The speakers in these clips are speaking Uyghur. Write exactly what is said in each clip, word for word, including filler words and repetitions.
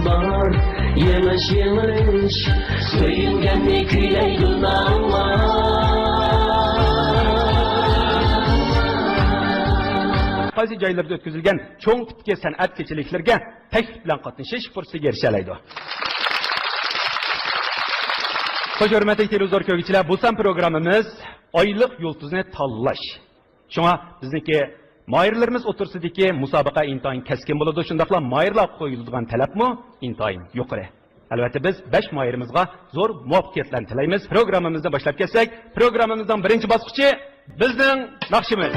بار يېڭىش، يېڭىلىش، سۆيۈنگەننى كۈيلەيدۇ ناۋا. قايسى جايلاردا ئۆتكۈزۈلگەن چوڭ تىپتىكى سەنئەت كېچىلىكلىرىگە تەكلىپ بىلەن قاتنىشىش پۇرسىتىگە ئېرىشەلەيدۇ. خوش، ھۆرمەتلىك تېلېۋىزور كۆرگۈچىلەر، بۇ سان پروگراممىمىز ئايلىق يۇلتۇزنى تاللاش. شۇڭا بىزنىڭكى ماھىرلىرىمىز ئوتتۇرىسىدىكى مۇسابىقە ئىنتايىن كەسكىن بولىدۇ. شۇنداقلا ماھىرلارغا قويۇلىدىغان تەلەپمۇ ئىنتايىن يۇقىرى. ئەلۋەتتە، بىز بەش ماھىرىمىزغا زور مۇۋەپپەقىيەتلەرنى تىلەيمىز. پروگراممىمىزنى باشلاپ كەتسەك، پروگراممىمىزنىڭ بىرىنچى باسقۇچى بىزنىڭ ناخشىمىز.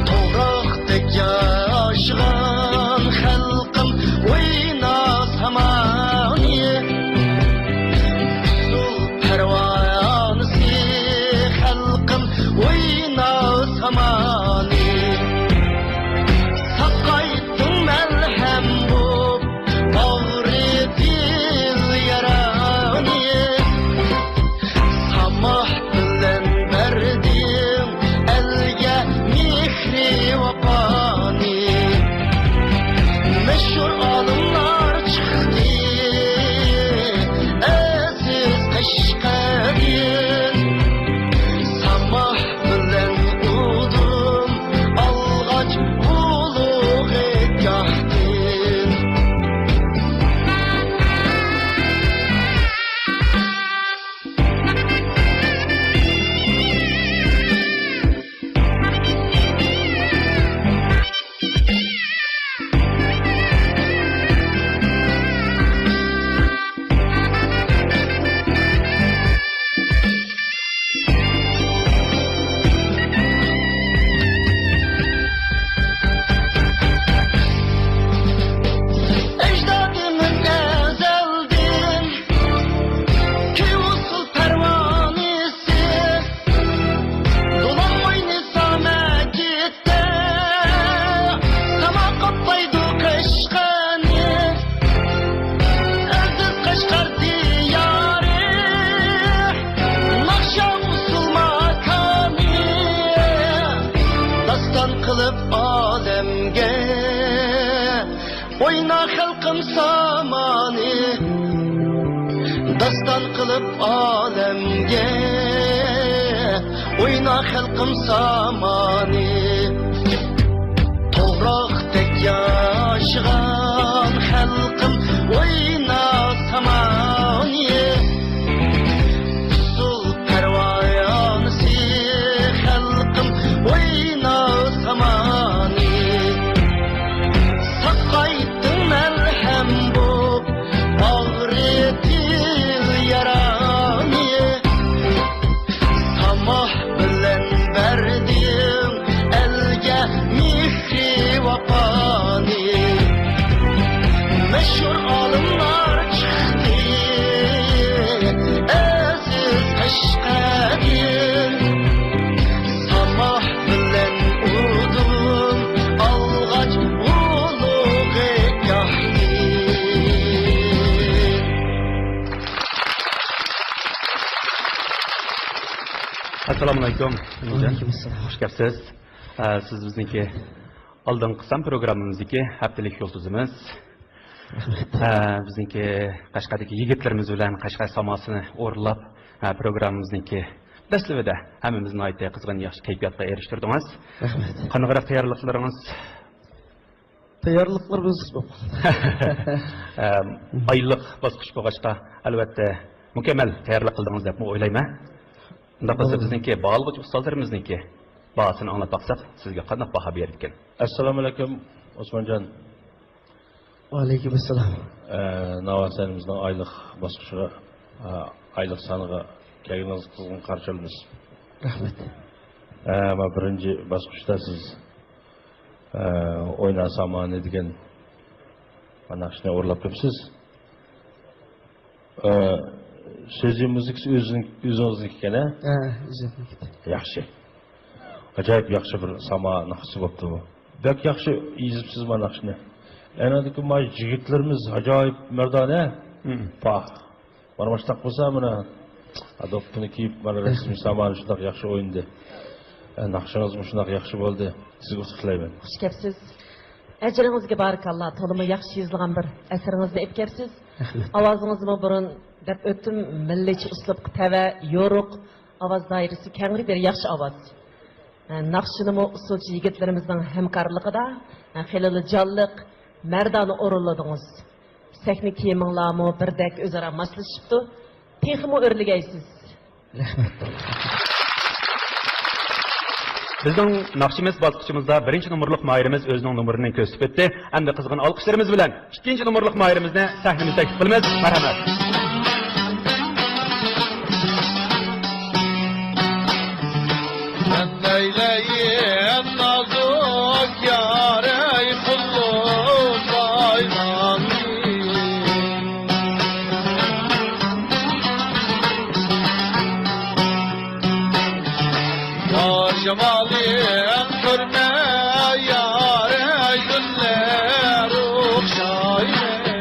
توغراقتەك ياشىغان خەلقىم ئويناس ھامان. ئۇسسۇل پەرۋانىسى خەلقىم ئويناس ھامان. ساقايتتىڭ مەلھەم بوپ ئاغرىتىپ يارانى. ساماھ بىلەن بەردىڭ ئەلگە مېھرى ۋاپانى. مەشھۇر ئالىملار چىقتى ئەزىز قەشقەردىن. ساماھ بىلەن ئۇدۇم ئالغاچ ئۇلۇغ گاھتىن. ئەجدادىمىز ئەزەلدىن كۈي ئۇسسۇل پەرۋانىسى، دولان ئوينىسا مەكىتتە، ساما قاپلايدۇ قەشقەرنى. ئەزىز قەشقەر دىيارى، ناخشا ئۇسسۇل ماكانى، داستان قىلىپ ئالەمگە ئوينا خەلقىم سامانى، داستان قىلىپ ئالەمگە ئوينا خەلقىم سامانى. توغراقتەك ياشىغان خەلقىم ئوينا سامانى. ئۇسسۇل پەرۋانىسى خەلقىم ئوينا سامانى. ساقايتتىڭ مەلھەم بوپ ئاغرىتىپ يارانى. ساماھ بىلەن بەردىڭ ئەلگە مېھرى ۋاپانى. مەشھۇر ئالىملار چىقتى ئەزىز قەشقەردىن. ساماھ بىلەن ئۇدۇم ئالغاچ ئۇلۇغ گاھتىن. ئەسسالامۇئەلەيكۇم. ۋەئەلەيكۇمئەسسالام. خۇش كەپسىز. ئە، سىز بىزنىڭكى ئالدىنقى سان پروگراممىمىزدىكى ھەپتىلىك يۇلتۇزىمىز. رەھمەت. ئە، بىزنىڭكى قەشقەردىكى يىگىتلىرىمىز بىلەن قەشقەر ساماسىنى ئورۇنلاپ، ئە، پروگراممىمىزنىڭكى دەسلىپىدە ھەممىمىزنى ناھايىتى قىزغىن، ياخشى كەيپىياتقا ئېرىشتۈردىڭىز. رەھمەت. قانداقراق تەييارلىقلىرىڭىز؟ تەييارلىقلىرىمىز بولۇپ قالدى. ئە، ئايلىق باسقۇچ بولغاچقا، ئەلۋەتتە، مۇكەممەل تەييارلىق قىلدىڭىز دەپمۇ ئويلايمەن. ئۇنداق بولسا، بىزنىڭكى باھالىغۇچى ئۇستازلىرىمىزنىڭكى باھاسىنى ئاڭلاپ باقساق، سىزگە قانداق باھا بېرىدىكەن؟ ئەسسالامۇئەلەيكۇم، ئوسمانجان. ۋەئەلەيكۇمئەسسالام. ئە، ناۋا سەھنىمىزنىڭ ئايلىق باسقۇچىغا، ئە، ئايلىق سانىغا كەلگىنىڭىزگە قىزغىن قارشى ئالىمىز. رەھمەت. ئە، مانا بىرىنچى باسقۇچتا سىز، ئە، ئوينا سامانى دېگەن ناخشىنى ئورۇنلاپ كېلىپسىز. ئە، سۆزى، مۇزىكىسى ئۆزىڭ-، ئۆزىڭىزنىڭكى ئىكەن، ھە؟ ھە، ئۆزۈمنىڭكى. ياخشى. ئاجايىپ ياخشى بىر ساما ناخشىسى بوپتۇ بۇ. بەك ياخشى يېزىپسىز مانا ناخشىنى. ئەنىڭدىكى مانا يىگىتلىرىمىز ئاجايىپ مەردانە. مم. پاھ. مانا مۇشۇنداق بولسا، مانا دوپپىنى كىيىپ، مانا رەسىم سامان شۇنداق ياخشى ئوينىدى. ئە، ناخشىڭىزمۇ شۇنداق ياخشى بولدى. سىزگە ئۇتۇق تىلەيمەن. خۇش كەپسىز. ئەجرىڭىزگە بارىكاللا، تولىمۇ ياخشى يېزىلغان بىر ئەسىرىڭىزنى ئېلىپ كەپسىز. رەھمەت. ئاۋازىڭىزمۇ بۇرۇن دەپ ئۆتتۈم، مىللىيچە ئۇسلۇبقا تەۋە، يورۇق، ئاۋاز دائىرىسى كەڭرى بىر ياخشى ئاۋاز. ھە، ناخشىنىمۇ ئۇسسۇلچى يىگىتلىرىمىزنىڭ ھەمكارلىقىدا، ھە، خېلىلا جانلىق، مەردانە ئورۇنلىدىڭىز. سەھنە كىيىمىڭلارمۇ بىردەك ئۆزئارا ماسلىشىپتۇ. تېخىمۇ ئۆرلىگەيسىز. رەھمەت. بىزنىڭ ناخشىمىز باسقۇچىمىزدا بىرىنچى نومۇرلۇق ماھىرىمىز ئۆزىنىڭ نومۇرىنى كۆرسىتىپ ئۆتتى. ئەمدى قىزغىن ئالقىشلىرىمىز بىلەن ئىككىنچى نومۇرلۇق ماھىرىمىزنى سەھنىمىزگە تەكلىپ قىلىمىز. مەرھەمەت. مەن نەيلەيىم نازۇك يارەي قۇللۇق سايلاننى. يار جامالىڭ كۆرمە يارەي گۈللەر ئوخشايمەن.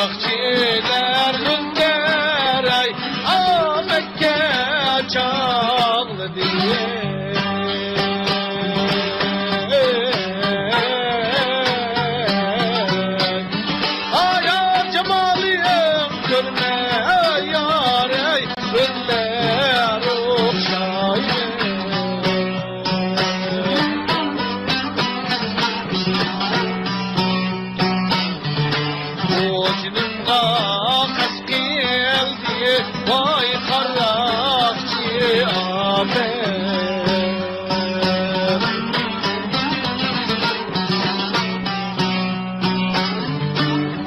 قاراقچىلار گۈللەر ئەي ئامەتكە چاغلىدى. ئايار جامالىڭ كۆرمە يارەي گۈللەر ئوخشايمەن. خوجىنىمغا قەست قىلدى ۋاي قاراقچى ئاپەت.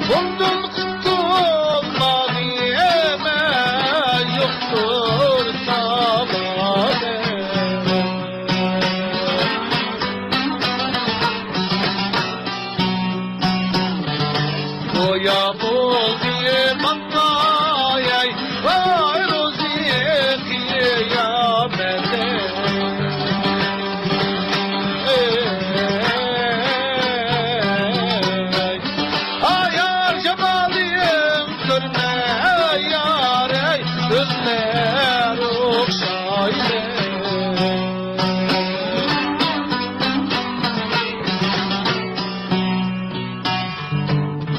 بۇندىن قۇتۇلماغىمە يوقتۇر سالامەت. گويا بولدى ماڭا ئەي ۋاي روزى قىيامەت. ئايار جامالىڭ كۆرمە يارەي گۈللەر ئوخشايمەن.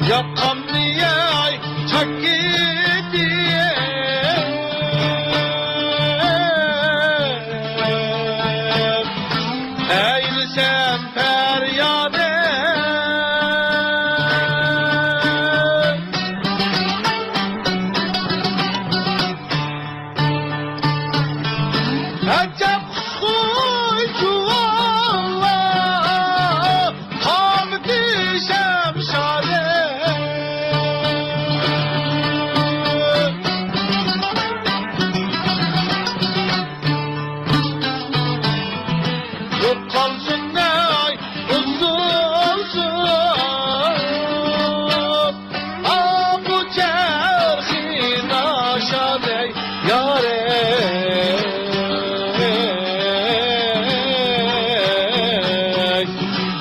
ياقامنى ئەي چاكىدى ئەيلىسەم پەريادە. ئەجەب خۇشخۇي جۇۋانلار قامىتى شەمشادە. يوقالسۇن ئەي ئۇزۇنسۇن ئابۇ چەرخى ناشادەي يارەي.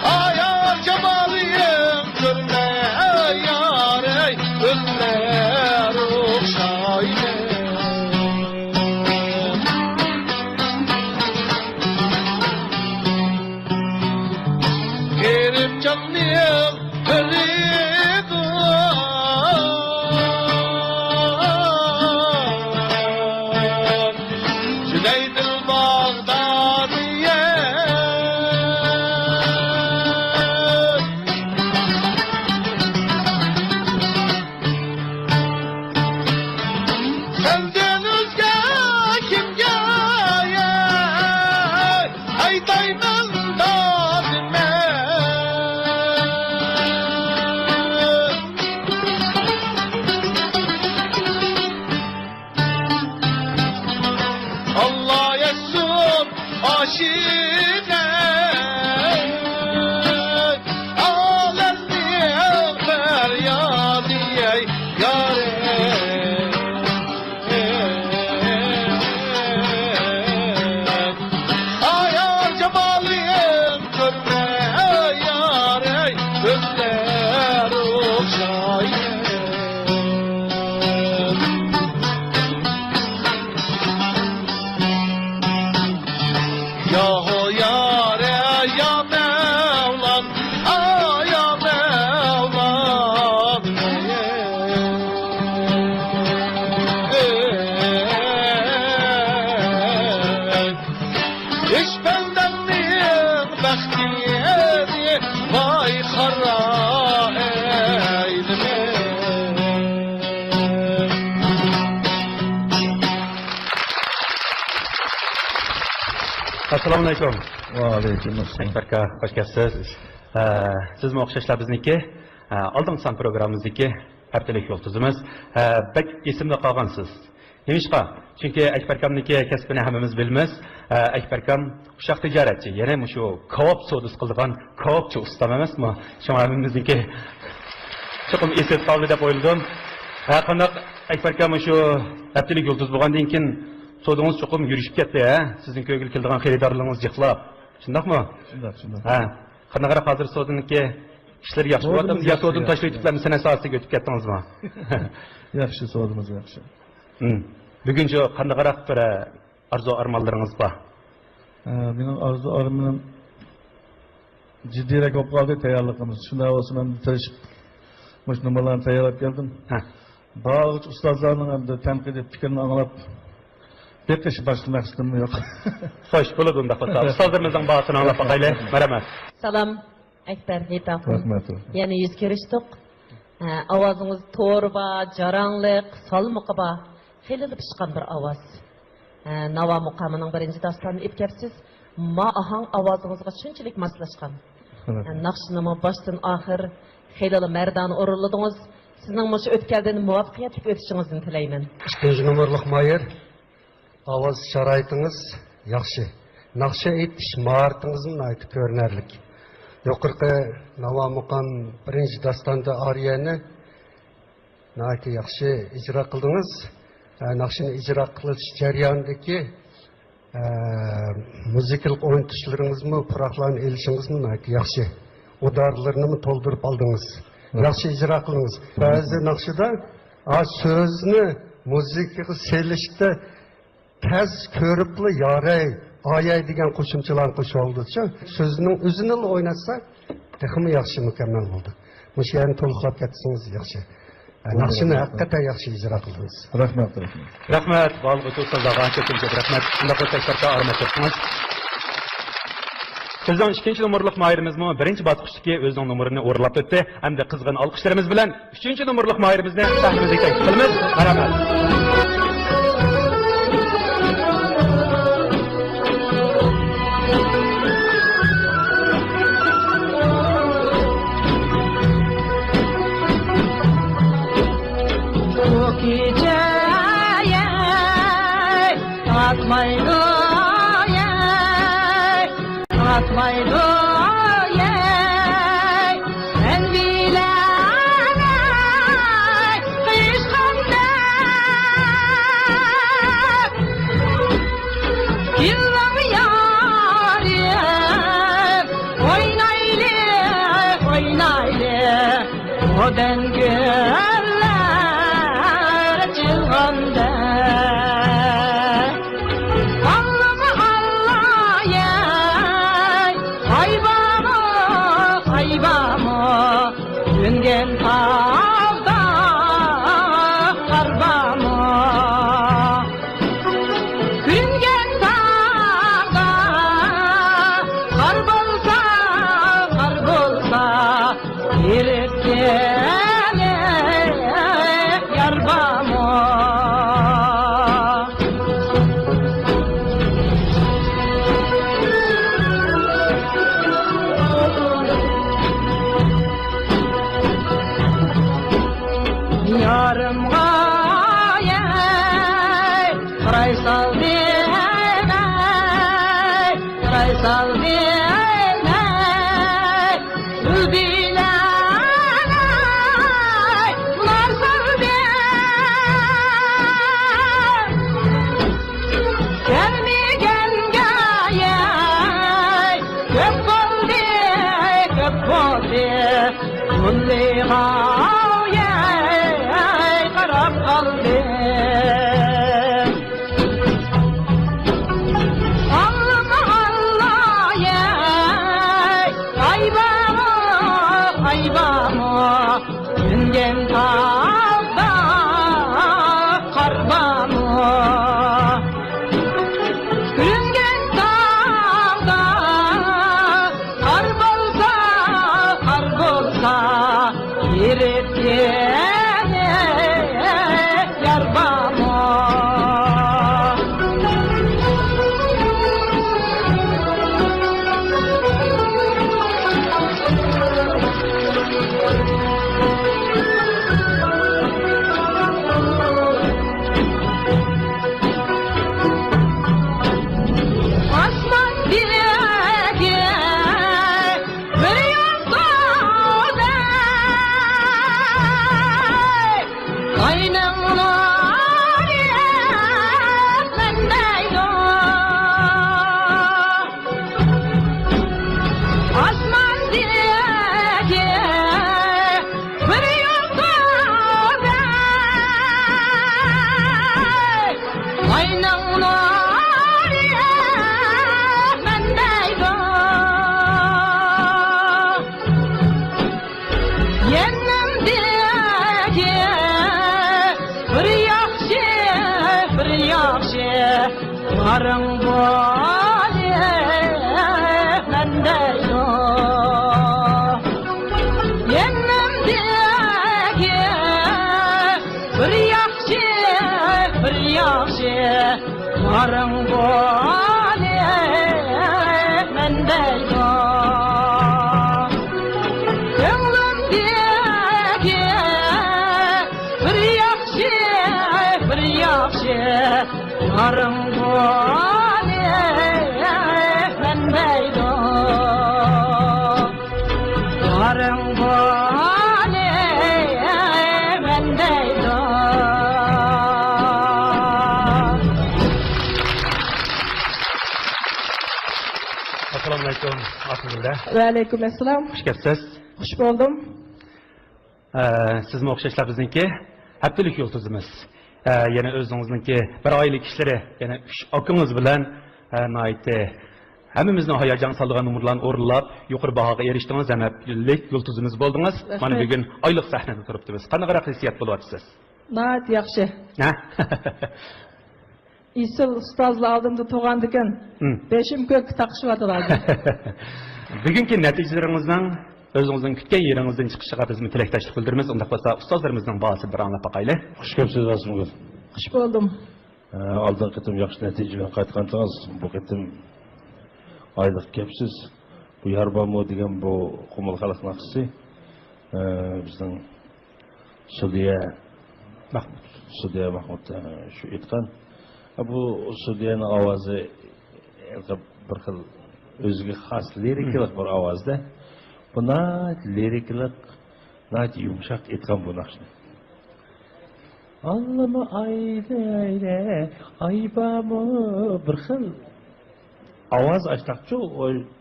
ئايار جامالىڭ كۆرمە يارەي گۈللەر ئوخشايمەن. غېرىبجاننىڭ بىرىدۇ جۈنەيدىل باغدادىيە. سەندىن ئۆزگە كىمگە ئېيتايمەن دادىمەن. ئاللا يەتسۇن ئاشىقەي، ئالەمنىڭ پەريادى ئەي يارەي. ئەسسالامۇئەلەيكۇم. ۋەئەلەيكۇمئەسسالام. ئەكبەر ئاكا، خوش كەپسىز. ئە، سىزمۇ ئوخشاشلا بىزنىڭكى، ئە، ئالدىنقى سان پروگراممىمىزدىكى ھەپتىلىك يۇلتۇزىمىز. ئە، بەك ئېسىمدە قالغانسىز. نېمىشقا؟ چۈنكى ئەكبەر ئاكامنىڭكى كەسپىنى ھەممىمىز بىلىمىز. ئە، ئەكبەر ئاكام ئۇششاق تىجارەتچى، يەنى مۇشۇ كاۋاپ سودىسى قىلىدىغان كاۋاپچى ئۇستام ئەمەسمۇ؟ شۇڭا ھەممىمىزنىڭكى چوقۇم ئېسىدە قالدى دەپ ئويلىدىم. ھە، قانداق ئەكبەر ئاكا، مۇشۇ ھەپتىلىك يۇلتۇز بولغاندىن كېيىن سودىڭىز چوقۇم يۈرۈشۈپ كەتتى، ھە؟ سىزنىڭ كۆڭۈل كېلىدىغان خېرىدارلىرىڭىز جىقلاپ. شۇنداقمۇ؟ شۇنداق، شۇنداق. ھە. قانداقراق ھازىر سودىنىڭكى ئىشلىرى ياخشى بولۇۋاتامدۇ يا سودىنى تاشلىۋېتىپلا سەنئەت ساھەسىگە ئۆتۈپ كەتتىڭىزمۇ؟ ياخشى، سودىمىز ياخشى. ھىم. بۈگۈنچە قانداقراق بىر ئارزۇ ئارمانلىرىڭىز بار؟ ئە، مېنىڭ ئارزۇ ئارمىنىم جىددىيرەك بولۇپ قالدى تەييارلىقىمىز. شۇنداق بولسا مەن بىر تىرىشىپ مۇشۇ نومۇرلارنى تەييارلاپ كەلدىم. ھە. بارغۇچە ئۇستازلارنىڭ ئەمدى تەنقىدىي پىكرىنى ئاڭلاپ بېقىش باشقا مەقسىتىممۇ يوق. خوش، بولىدۇ ئۇنداق بولسا. ئۇستازلىرىمىزنىڭ باھاسىنى ئاڭلاپ باقايلى. مەرھەمەت. سالام. ئەكبەر، ھېيت ئاخۇن. رەھمەت. يەنە يۈز كۆرۈشتۇق. ھە، ئاۋازىڭىز تورى بار، جاراڭلىق، سالمىقى بار، خېلىلا پىشقان بىر ئاۋاز. ھە، ناۋا مۇقامىنىڭ بىرىنچى داستانىنى ئېلىپ كەپسىز. ما ئاھاڭ ئاۋازىڭىزغا شۇنچىلىك ماسلاشقان. رەھمەت. ھە، ناخشىنىمۇ باشتىن ئاخىر خېلىلا مەردانە ئورۇنلىدىڭىز. سىزنىڭ مۇشۇ ئۆتكەلدىن مۇۋەپپەقىيەتلىك ئۆتۈشىڭىزنى تىلەيمەن. ئىككىنچى نومۇرلۇق ماھىر. ئاۋاز شارائىتىڭىز ياخشى. ناخشا ئېيتىش ماھارىتىڭىزمۇ ناھايىتى كۆرۈنەرلىك. يۇقىرىقى ناۋا مۇقام بىرىنچى داستاندا ئارىيەنى ناھايىتى ياخشى ئىجرا قىلدىڭىز. ئە، ناخشىنى ئىجرا قىلىش جەريانىدىكى، ئە، مۇزىكىلىق ئوينىتىشلىرىڭىزمۇ، پۇراقلارنى ئېلىشىڭىزمۇ ناھايىتى ياخشى. ئۇدارلىرىنىمۇ تولدۇرۇپ ئالدىڭىز. ياخشى ئىجرا قىلدىڭىز. بەزى ناخشىدا، ئا، سۆزنى مۇزىكىغا سېلىشتا تەس كۆرۈپلا ياراي، ئاياي دېگەن قوشۇمچىلارنى قوشۇۋالدىچۇ. سۆزنىڭ ئۆزىنىلا ئويناتسا، تېخىمۇ ياخشى، مۇكەممەل بولدى. مۇشۇ يەرنى تولۇقلاپ كەتسىڭىز ياخشى. ئە، ناخشىنى ھەقىقەتەن ياخشى ئىجرا قىلدىڭىز. رەھمەت، رەھمەت. رەھمەت، بارلىق ئۇستازلارغا كۆپتىن كۆپ رەھمەت. شۇنداق بولسا، ئەكبەر ئاكا، ئارام ئەكەپسىز. بىزنىڭ ئىككىنچى نومۇرلۇق ماھىرىمىزمۇ بىرىنچى باسقۇچتىكى ئۆزىنىڭ نومۇرىنى ئورۇنلاپ ئۆتتى. ئەمدى قىزغىن ئالقىشلىرىمىز بىلەن ئۈچىنچى نومۇرلۇق ماھىرىمىزنى سەھنىمىزگە تەكلىپ قىلىمىز. مەرھەمەت. بۇ كېچە، ئەي، پاتمايدۇ، ئەي. پاتمايدۇ، ئەي، سەن بىلەن، ئەي، قېرىشقاندا. كېلىڭ يارىم، ئوينايلى، ئوينايلى. خوتەن گۈللەر ئېچىلغاندا، ئاللىمۇ ئاللايەي، ئاي بارمۇ، ئاي بارمۇ، كۆنگەن تاغدا قار بارمۇ؟ كۆنگەن تاغدا قار بولسا، قار بولسا، ئېرىپ كېلىپ يار بارمۇ؟ يارىمغا، ئەي، قاراي سالدىم، ئەي، قاراي سالدىم، ئەي، گۈل بىلەن، ئەي، مۇنار سالدىم. كەلمىگەنگە، ئەي، كۆپ بولدى، كۆپ بولدى. مۇنلىغايەي قاراپ قالدىم. ئاللىمۇ ئاللايەي، ئاي بارمۇ، ئاي بارمۇ، كۆنگەن تاغدا قار بارمۇ؟ كۆنگەن تاغدا قار بولسا، قار بولسا، ئېرىپ بىر يۇلتۇزدەك ئاينىڭ نۇرى مەندەيدۇ. ئاسماندىكى بىر يۇلتۇزدەك ئاينىڭ نۇرى مەندەيدۇ. يېنىمدىكى بىر ياخشى، بىر ياخشى يارىڭ بولۇپ مەندەيدۇ. يېنىمدىكى بىر ياخشى، بىر ياخشى يارىڭ بولۇپ مەندەيدۇ. كۆڭلۈمدىكى بىر ياخشى، بىر ياخشى يارىڭ بولۇپ مەندەيدۇ. يارىڭ بولۇپ مەندەيدۇ. ئەسسالامۇئەلەيكۇم، ئاخۇنۇللا. ۋەئەلەيكۇم ئەسسالام. خۇش كەپسىز. خۇش بولدۇم. ئە، سىزمۇ ئوخشاشلا بىزنىڭكى ھەپتىلىك يۇلتۇزىمىز. ئە، يەنە ئۆزىڭىزنىڭكى بىر ئائىلە كىشىلىرى، يەنە ئۈچ ئاكىڭىز بىلەن، ئە، ناھايىتى ھەممىمىزنى ھاياجان سالىدىغان نومۇرلارنى ئورۇنلاپ، يۇقىرى باھاغا ئېرىشتىڭىز ھەم ھەپتىلىك يۇلتۇزىمىز بولدىڭىز. رەھمەت. مانا بۈگۈن ئايلىق سەھنىدە تۇرۇپتىمىز. قانداقراق ھېسسىيات بولۇۋاتىسىز؟ ناھايىتى ياخشى. ھە؟ ئېسىل ئۇستازلار ئالدىمدا تۇرغاندىكىن، ھىم. بېشىم كۆككە تاقىشىۋاتىدۇ ھازىر. بۈگۈنكى نەتىجىلىرىڭىزنىڭ ئۆزىڭىزنىڭ كۈتكەن يېرىڭىزدىن چىقىشىغا بىزمۇ تىلەكداشلىق بىلدۈرىمىز. ئۇنداق بولسا، ئۇستازلىرىمىزنىڭ باھاسىنى بىر ئاڭلاپ باقايلى. خۇش كەپسىز، راسمىگۈل. خۇش بولدۇم. ئە، ئالدىنقى قېتىم ياخشى نەتىجە بىلەن قايتقانتىڭىز، بۇ قېتىم ئايلىق كەپسىز. بۇ يار بارمۇ دېگەن بۇ قۇمۇل خەلق ناخشىسى. ئە، بىزنىڭ سۈدىيە مەھمۇد. سۈدىيە مەھمۇد، ئە، شۇ ئېيتقان. ئە، بۇ سۈدىيەنىڭ ئاۋازى بىر خىل ئۆزىگە خاس لىرىكىلىق بىر ئاۋازدا. بۇ ناھايىتى لىرىكىلىق، ناھايىتى يۇمشاق ئېيتقان بۇ ناخشىنى. ئاللىمۇ ئايدەيلى، ئاي بارمۇ، بىر خىل ئاۋاز ئاشتاقچۇ،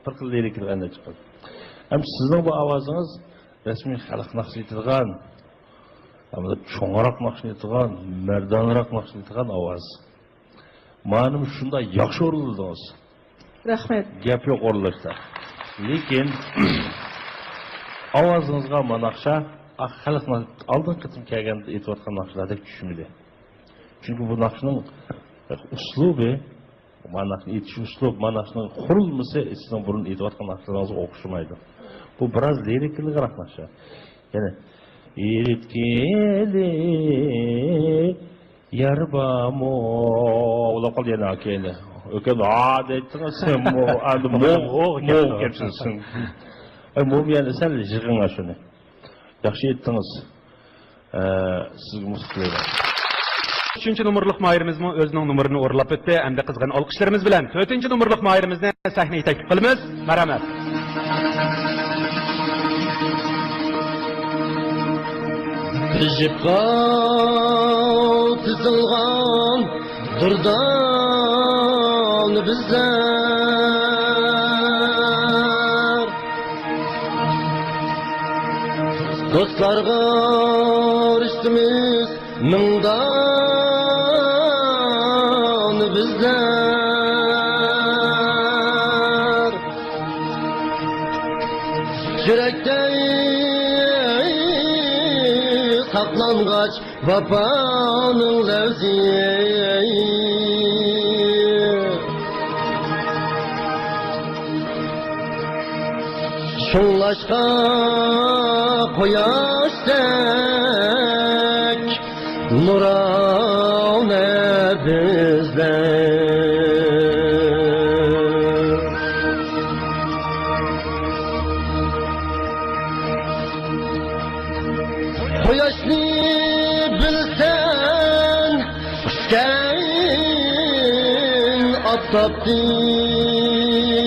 بىر خىل لىرىكىلىق ئەنە چىقىدۇ. ھەم سىزنىڭ بۇ ئاۋازىڭىز رەسمىي خەلق ناخشىسى ئېيتىدىغان، ھەمدە چوڭراق ناخشىنى ئېيتىدىغان، مەردانىراق ناخشىنى ئېيتىدىغان ئاۋاز. مانا شۇنداق ياخشى ئورۇنلىدىڭىز. رەھمەت. گەپ يوق ئورۇنلاشتا. لېكىن ئاۋازىڭىزغا مانا ناخشا، ئا، خەلق نا-، ئالدىنقى قېتىم كەلگەندە ئېيتىۋاتقان ناخشىلاردەك چۈشمىدى. چۈنكى بۇ ناخشىنىڭ ئۇسلۇبى، مانا ناخشىنى ئېيتىش ئۇسلۇب، مانا ناخشىنىڭ قۇرۇلمىسى سىزنىڭ بۇرۇن ئېيتىۋاتقان ناخشىلىرىڭىزغا ئوخشىمايدۇ. بۇ بىراز لىرىكىلىقراق ناخشا. يەنى، ئېيتكىلى يار بارمۇ؟ ئۇلاپ قالدى يەنە كېيىن. ئۆكەن ھا دەيتتىڭىز، مو، ئەمدى مو، مو، مو كەپسىز. ئەي، مو يەنە سەل يىغىڭ شۇنى. ياخشى ئېيتتىڭىز. ئە، سىزگە مۇشۇ تىلەيمەن. ئۈچىنچى نومۇرلۇق ماھىرىمىزمۇ ئۆزىنىڭ نومۇرىنى ئورۇنلاپ ئۆتتى. ئەمدى قىزغىن ئالقىشلىرىمىز بىلەن تۆتىنچى نومۇرلۇق ماھىرىمىزنى سەھنىگە تەكلىپ قىلىمىز. مەرھەمەت. بىر يىپقا تىزىلغان دۇردانە بىزلەر، دوستلارغا ئېرىشتىمىز مىڭ دانە بىزلەر. يۈرەكتە ساقلانغاچ ۋاپانىڭ لەۋزى. شۇڭلاشقا قۇياشتەك نۇرانە بىزلەر. قۇياشنى بىلسەن، كۈتكەن ئاپتاپتىن.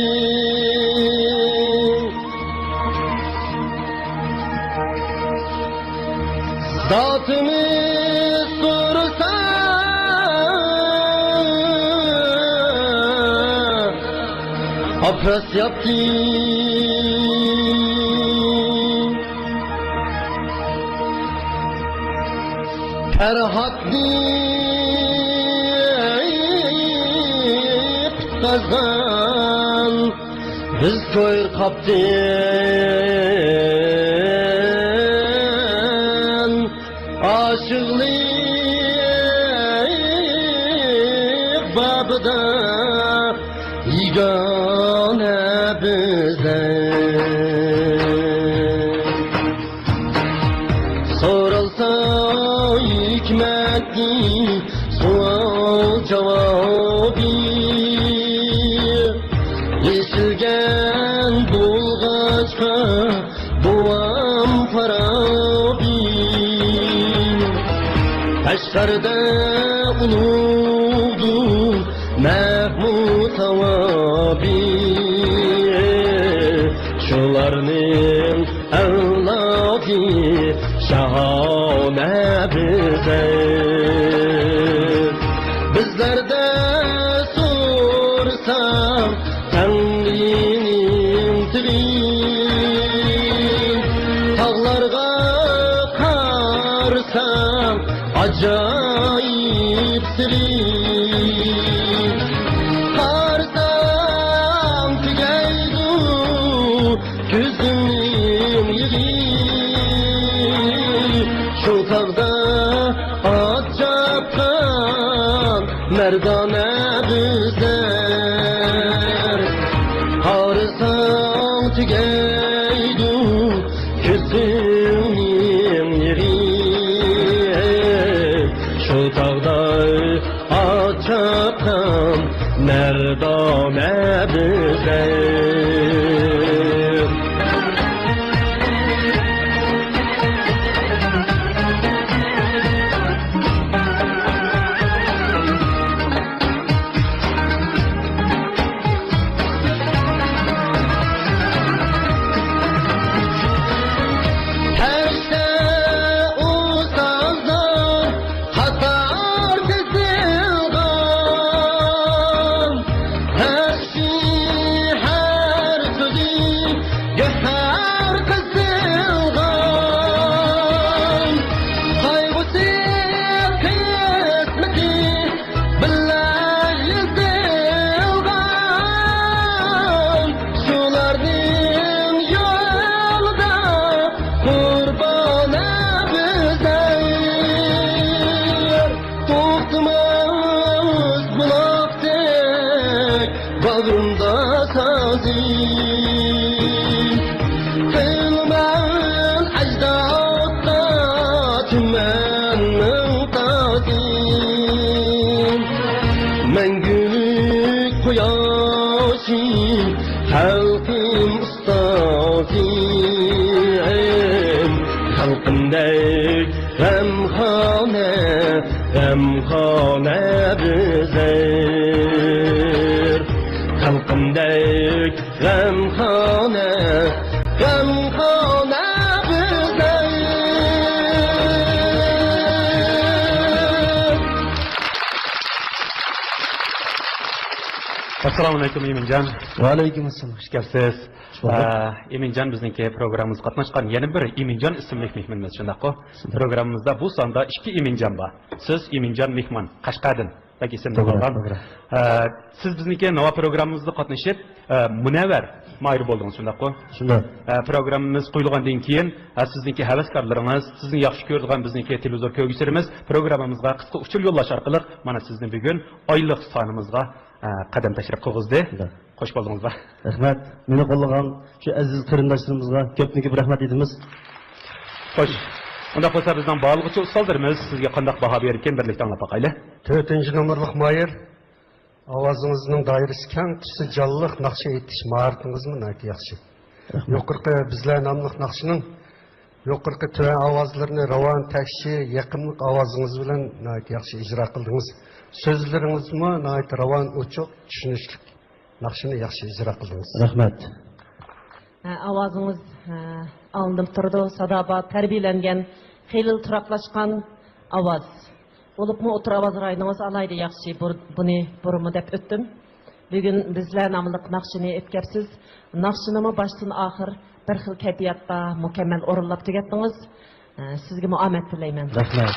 سېنى سورىسا، ئافراسيابتى پەرھاتنى قۇتقازغان، بىز كويۇر قاپتىن ئاشىقلىق بابىدا يېگانە بىزدەك. سورالسا ھېكمەتنى سوئال جاۋابى، يېشىلگەن بولغاچقا بوۋام خارابى. قەشقەردە ئۇلۇغدۇر مەھمۇد ساۋابى، شۇلارنىڭ ئەۋلادى شاھانە بىزدەك. بىزلەردە سورىسام، تەڭرىنىڭ سىرى، تاغلارغا قارىسام، ئاجايىپ سىرى. قارىسام، تۈگەيدۇ كۆزۈمنىڭ يېغى، شۇ تاغدا ئات چاپقان مەردانە بىزلەر. قارىساڭ تۈگەيدۇ كۆزۈمنىڭ يېغى، شۇ تاغدا ئات چاپقان مەردانە بىزدەك. ھەشتە ئۇستازلار قاتار تىزىلغان، ھەر ئىشى، ھەر سۆزى گۆھەر قىزىلغان، قايغۇسى، قىسمىتى بىللە يېزىلغان، شۇلارنىڭ يولىدا قۇربانە بىزلەر. توختىماس بۇلاقتەك باغرىمدا سازى، قىلىمەن ئەجدادقا تۈمەننىڭ تازى. مەڭگۈلۈك قۇياشى، خەلقىم ئۇستازى، خەلقىمدەك غەمخانە، غەمخانە بىزلەر. خەلقىمدەك غەمخانە، غەمخانە بىزلەر. ئەسسالامۇ ئەلەيكۇم، ئىمىنجان. ۋەئەلەيكۇم ئەسسالام. خۇش كەپسىز. خۇش بولدۇق. ئە، ئىمىنجان بىزنىڭكى پروگراممىمىزغا قاتناشقان يەنە بىر ئىمىنجان ئىسىملىك مېھمىنىمىز، شۇنداققۇ؟ شۇنداق. پروگراممىمىزدا بۇ ساندا ئىككى ئىمىنجان بار. سىز ئىمىنجان مېھمان، قەشقەردىن، بەك ئېسىمدە توغرا، قالغان. توغرا. ئە، سىز بىزنىڭكى ناۋا پروگراممىمىزدا قاتنىشىپ، ئە، مۇنەۋۋەر ماھىر بولدىڭىز، شۇنداققۇ؟ شۇنداق. ئە، پروگراممىمىز قويۇلغاندىن كېيىن، ئە، سىزنىڭكى ھەۋەسكارلىرىڭىز، سىزنى ياخشى كۆرىدىغان بىزنىڭكى تېلېۋىزور كۆرگۈچىلىرىمىز پروگراممىمىزغا قىسقا ئۇچۇر يوللاش ئارقىلىق مانا سىزنى بۈگۈن ئايلىق سانىمىزغا، ئە، قەدەم تەشرىپ قىلغۇزدى. شۇنداق. خوش بولدۇڭىزلار. رەھمەت. مېنى قوللىغان شۇ ئەزىز قېرىنداشلىرىمىزغا كۆپتىن كۆپ رەھمەت ئېيتىمىز. خوش. ئۇنداق بولسا بىزنىڭ بارلىققۇچە ئۇستازلىرىمىز سىزگە قانداق باھا بېرىدىكەن، بىرلىكتە ئاڭلاپ باقايلى. تۆتىنچى نومۇرلۇق ماھىر، ئاۋازىڭىزنىڭ دائىرىسى كەڭ، تۈسى جانلىق، ناخشا ئېيتىش ماھارىتىڭىزمۇ ناھايىتى ياخشى. رەھمەت. يۇقىرىقى بىزلەر ناملىق ناخشىنىڭ يۇقىرىقى تۆۋەن ئاۋازلىرىنى راۋان، تەكشى، يېقىملىق ئاۋازىڭىز بىلەن ناھايىتى ياخشى ئىجرا قىلدىڭىز. سۆزلىرىڭىزمۇ ناھايىتى راۋان، ئوچۇق، چۈشىنىشلىك. ناخشىنى ياخشى ئىجرا قىلدىڭىز. رەھمەت. ھە، ئاۋازىڭىز، ھە، ئاڭلىنىپ تۇرىدۇ. سادا بار، تەربىيەلەنگەن، خېلىلا تۇراقلاشقان ئاۋاز. بولۇپمۇ ئوتتۇرا ئاۋاز رايونىڭىز ئالاھىدە ياخشى، بۇر-، بۇنى بۇرۇنمۇ دەپ ئۆتتۈم. بۈگۈن بىزلەر ناملىق ناخشىنى ئېلىپ كەپسىز. ناخشىنىمۇ باشتىن ئاخىر بىر خىل كەيپىياتتا مۇكەممەل ئورۇنلاپ تۈگەتتىڭىز. ئە، سىزگىمۇ ئامەت تىلەيمەن. رەھمەت.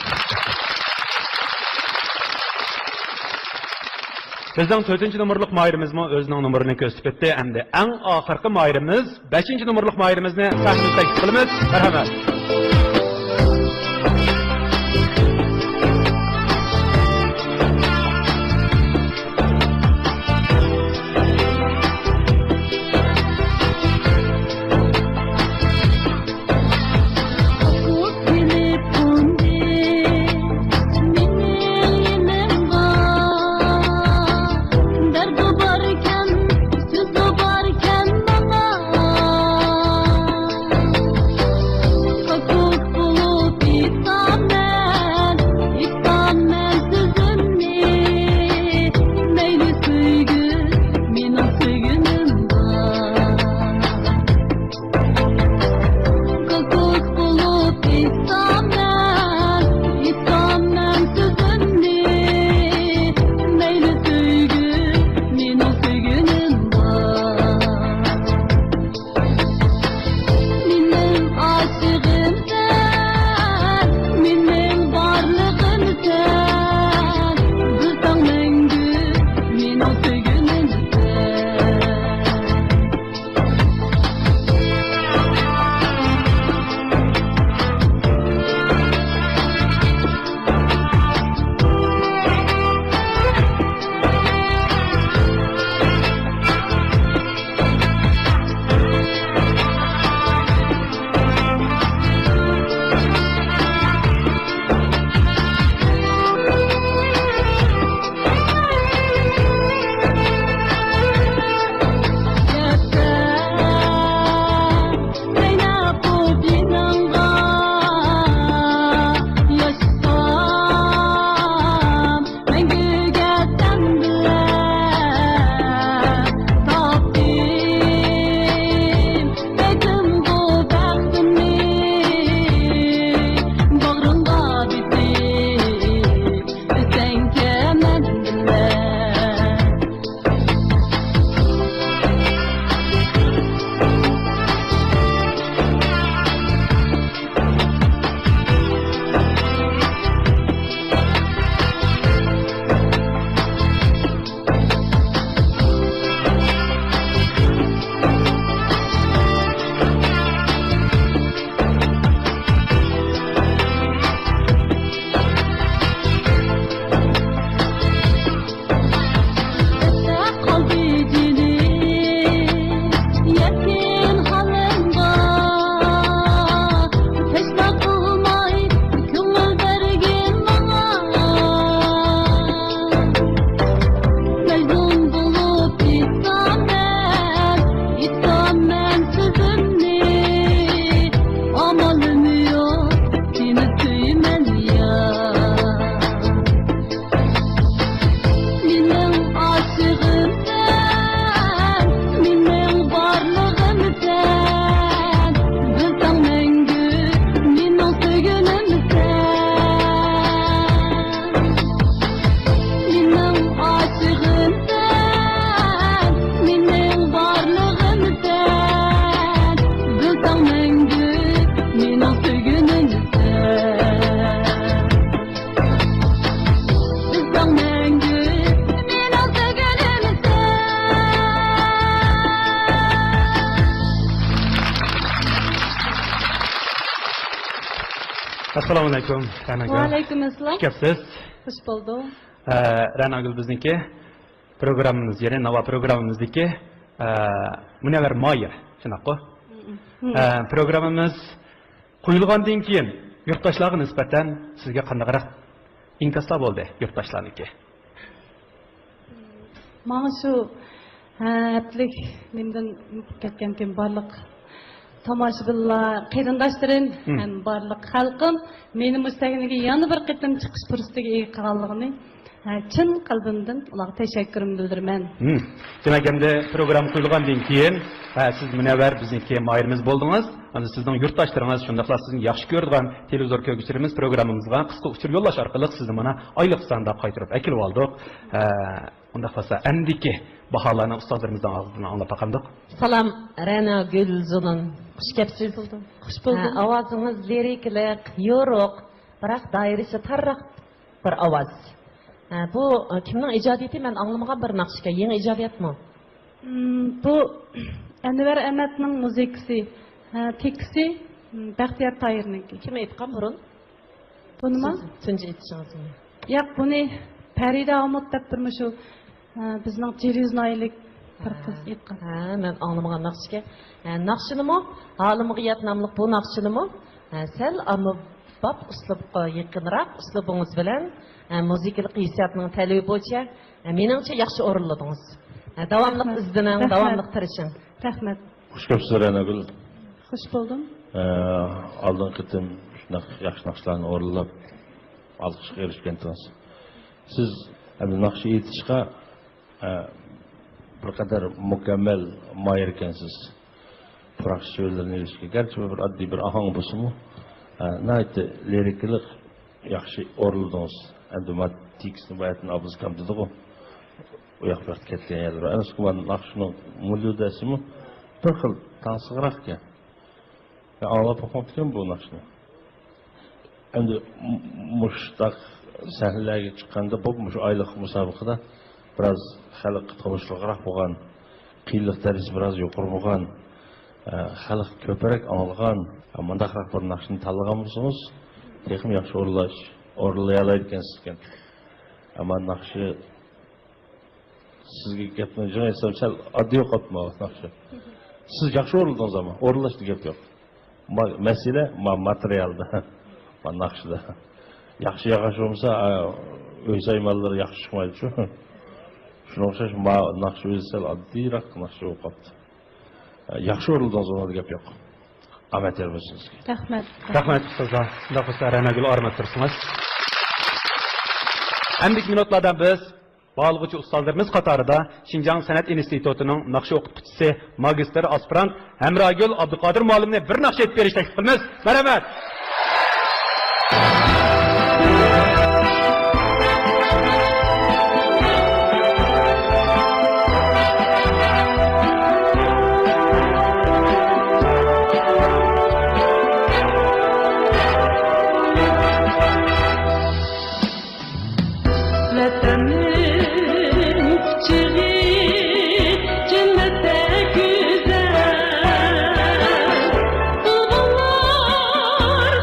بىزنىڭ تۆتىنچى نومۇرلۇق ماھىرىمىزمۇ ئۆزىنىڭ نومۇرىنى كۆرسىتىپ ئۆتتى. ئەمدى ئەڭ ئاخىرقى ماھىرىمىز، بەشىنچى نومۇرلۇق ماھىرىمىزنى سەھنىگە تەكلىپ قىلىمىز. مەرھەمەت. مېنىڭ ئاشىغىم سەن، مېنىڭ بارلىقىم سەن، بىلسەڭ مەڭگۈ مېنىڭ سۆيگىنىم سەن. مەڭگۈگە سەن بىلەن تاپتىم، ئېيتىمغۇ بەختىمنى باغرىڭغا بېسىپ، ئۆتسەڭچە مەن بىلەن. مېنىڭ ئاشىغىم سەن، مېنىڭ بارلىقىم سەن، بىلسەڭ مەڭگۈ مېنىڭ سۆيگىنىم سەن. مېنىڭ ئاشىغىم سەن، مېنىڭ بارلىقىم سەن، بىلسەڭ مەڭگۈ مېنىڭ سۆيگىنىم سەن. بىزنىڭ مەڭگۈ مېنىڭ سۆيگىنىمسەن. ئەسسالامۇئەلەيكۇم، رەناگۈل. ۋەئەلەيكۇم ئەسسالام. خۇش كەپسىز. خۇش بولدۇم. ئە، رەناگۈل بىزنىڭكى پروگراممىمىز، يەنى ناۋا پروگراممىمىزدىكى، ئە، مۇنەۋۋەر ماھىر، شۇنداققۇ؟ مم. ئە، پروگراممىمىز قويۇلغاندىن كېيىن يۇرتداشلارغا نىسبەتەن سىزگە قانداقراق ئىنكاسلار بولدى يۇرتداشلارنىڭكى؟ ماڭا شۇ، ھە، ھەپتىلىك نېمىدىن كەتكەنكىن بارلىق تاماشىبىنلار، قېرىنداشلىرىم ھەم بارلىق خەلقىم مېنى مۇشۇ سەھنىگە يەنە بىر قېتىم چىقىش پۇرسىتىگە ئىگە قىلغانلىقىنى ھە، چىن قەلبىمدىن ئۇلارغا تەشەككۈرۈمنى بىلدۈرىمەن. ھىم. دېمەك، ئەمدى پروگرامما قويۇلغاندىن كېيىن، ھە، سىز مۇنەۋۋەر بىزنىڭكى ماھىرىمىز بولدىڭىز. ئەمدى سىزنىڭ يۇرتداشلىرىڭىز، شۇنداقلا سىزنى ياخشى كۆرىدىغان تېلېۋىزور كۆرگۈچىلىرىمىز پروگراممىمىزغا قىسقا ئۇچۇر يوللاش ئارقىلىق سىزنى مانا ئايلىق ساندا قايتۇرۇپ ئەكېلىۋالدۇق. ھە، ئۇنداق بولسا، ئەمدىكى باھالارنى ئۇستازلىرىمىزنىڭ ئاغزىدىن ئاڭلاپ باقامدۇق؟ سالام، رەناگۈل زۇنۇن. خۇش كەپسىز. خۇش بولدۇم. ھە، ئاۋازىڭىز لىرىكىلىق، يورۇق، بىراق دائىرىسى تارراق بىر ئاۋاز. ھە، بۇ، ئە، كىمنىڭ ئىجادىيىتى؟ مەن ئاڭلىمىغان بىر ناخشىكەن. يېڭى ئىجادىيەتمۇ؟ مم، بۇ ئەنۋەر ئەمەتنىڭ مۇزىكىسى، ھە، تېكىستى، مم، بەختىيار تاھىرنىڭكى. كىم ئېيتقان بۇرۇن؟ بۇنىمۇ؟ سىز تۇنجى ئېيتىشىڭىزمۇ؟ ياق، بۇنى پەرىدە ئامۇت دەپ بىر مۇشۇ، ھە، بىزنىڭ جىلىز ناھىيەلىك بىر قىز ئېيتقان. ھە، مەن ئاڭلىمىغان ناخشىكەن. ھە، ناخشىنىمۇ، ھالىمغا يات ناملىق بۇ ناخشىنىمۇ، ھە، سەل ئاممىباب ئۇسلۇبقا يېقىنراق ئۇسلۇبىڭىز بىلەن، ھە، مۇزىكىلىق ھېسسىياتنىڭ تەلىپى بويىچە، ھە، مېنىڭچە ياخشى ئورۇنلىدىڭىز. ھە، داۋاملىق ئىزدىنىڭ، رەھمەت. داۋاملىق تىرىشىڭ. رەھمەت. خۇش كەپسىز، رەناگۈل. خۇش بولدۇم. ئە، ئالدىنقى قېتىم شۇنداق ياخشى ناخشىلارنى ئورۇنلاپ، ئالقىشقا ئېرىشكەنتىڭىز. سىز ئەمدى ناخشا ئېيتىشقا، ئە، بىر قەدەر مۇكەممەل ماھىر ئىكەنسىز. پۇراق شېئىرلىرىنى ئېلىشقا، گەرچە بىر ئاددىي بىر ئاھاڭ بولسىمۇ، ئە، ناھايىتى لىرىكىلىق ياخشى ئورۇنلىدىڭىز. ئەمدى ما تېكىستنى باياتىن ئابلىز ئاكام دېدىغۇ، ئۇ ياق بۇ ياقتا كەتكەن يەرلىرى. ئەنە شۇ ناخشىنىڭ مۇلودەسىمۇ بىر خىل تەڭسىقراقكەن. مەن ئاڭلاپ باقماپتىكەن بۇ ناخشىنى. ئەمدى م-، مۇشۇنداق سەھنىلەرگە چىققاندا، بولۇپ مۇشۇ ئايلىق مۇسابىقىدە بىراز خەلققە تونۇشلۇقراق بولغان، قىيىنلىق دەرىجىسى بىراز يۇقىرى بولغان، ئە، خەلق كۆپرەك ئاڭلىغان، مۇنداقراق بىر ناخشىنى تاللىغان بولسىڭىز، تېخىمۇ ياخشى ئورۇنلاش-، ئورۇنلىيالايدىكەنسىز ئىكەن. ئەمما ناخشا سىزگە گەپنى جىڭ ئېيتسام، سەل ئاددىي قاپتۇ ماۋۇ ناخشا. سىز ياخشى ئورۇندىڭىز، ئەمما ئورۇنلاشتا گەپ يوق. ما-، مەسىلە ما-، ماتېرىيالدا، ما ناخشىدا. ياخشى ياغاچ بولمىسا، ئا، ئۆي سايمانلىرى ياخشى چىقمايدۇ شۇ. شۇنىڭغا ئوخشاش ما ناخشا ئۆزى سەل ئاددىيراق ناخشا بولۇپ قاپتۇ. ياخشى ئورۇندىڭىز، ئۇنىڭدا گەپ يوق. ئامەت يار بولسۇن سىزگە. رەھمەت. رەھمەت، ئۇستازلار. شۇنداق بولسا، رەناگۈل ئارماپ تۇرسىڭىز. ئەمدىكى مىنۇتلاردا بىز باھالىغۇچى ئۇستازلىرىمىز قاتارىدا شىنجاڭ سەنئەت ئىنستىتۇتىنىڭ ناخشا ئوقۇتقۇچىسى، ماگىستىر، ئاسپىرانت ھەمراگۈل ئابدۇقادىر مۇئەللىمنى بىر ناخشا ئېيتىپ بېرىشنى تەكلىپ قىلىمىز. مەرھەمەت. ۋەتەننىڭ قۇچىقى جەننەتتەك گۈزەل. تۇغۇلار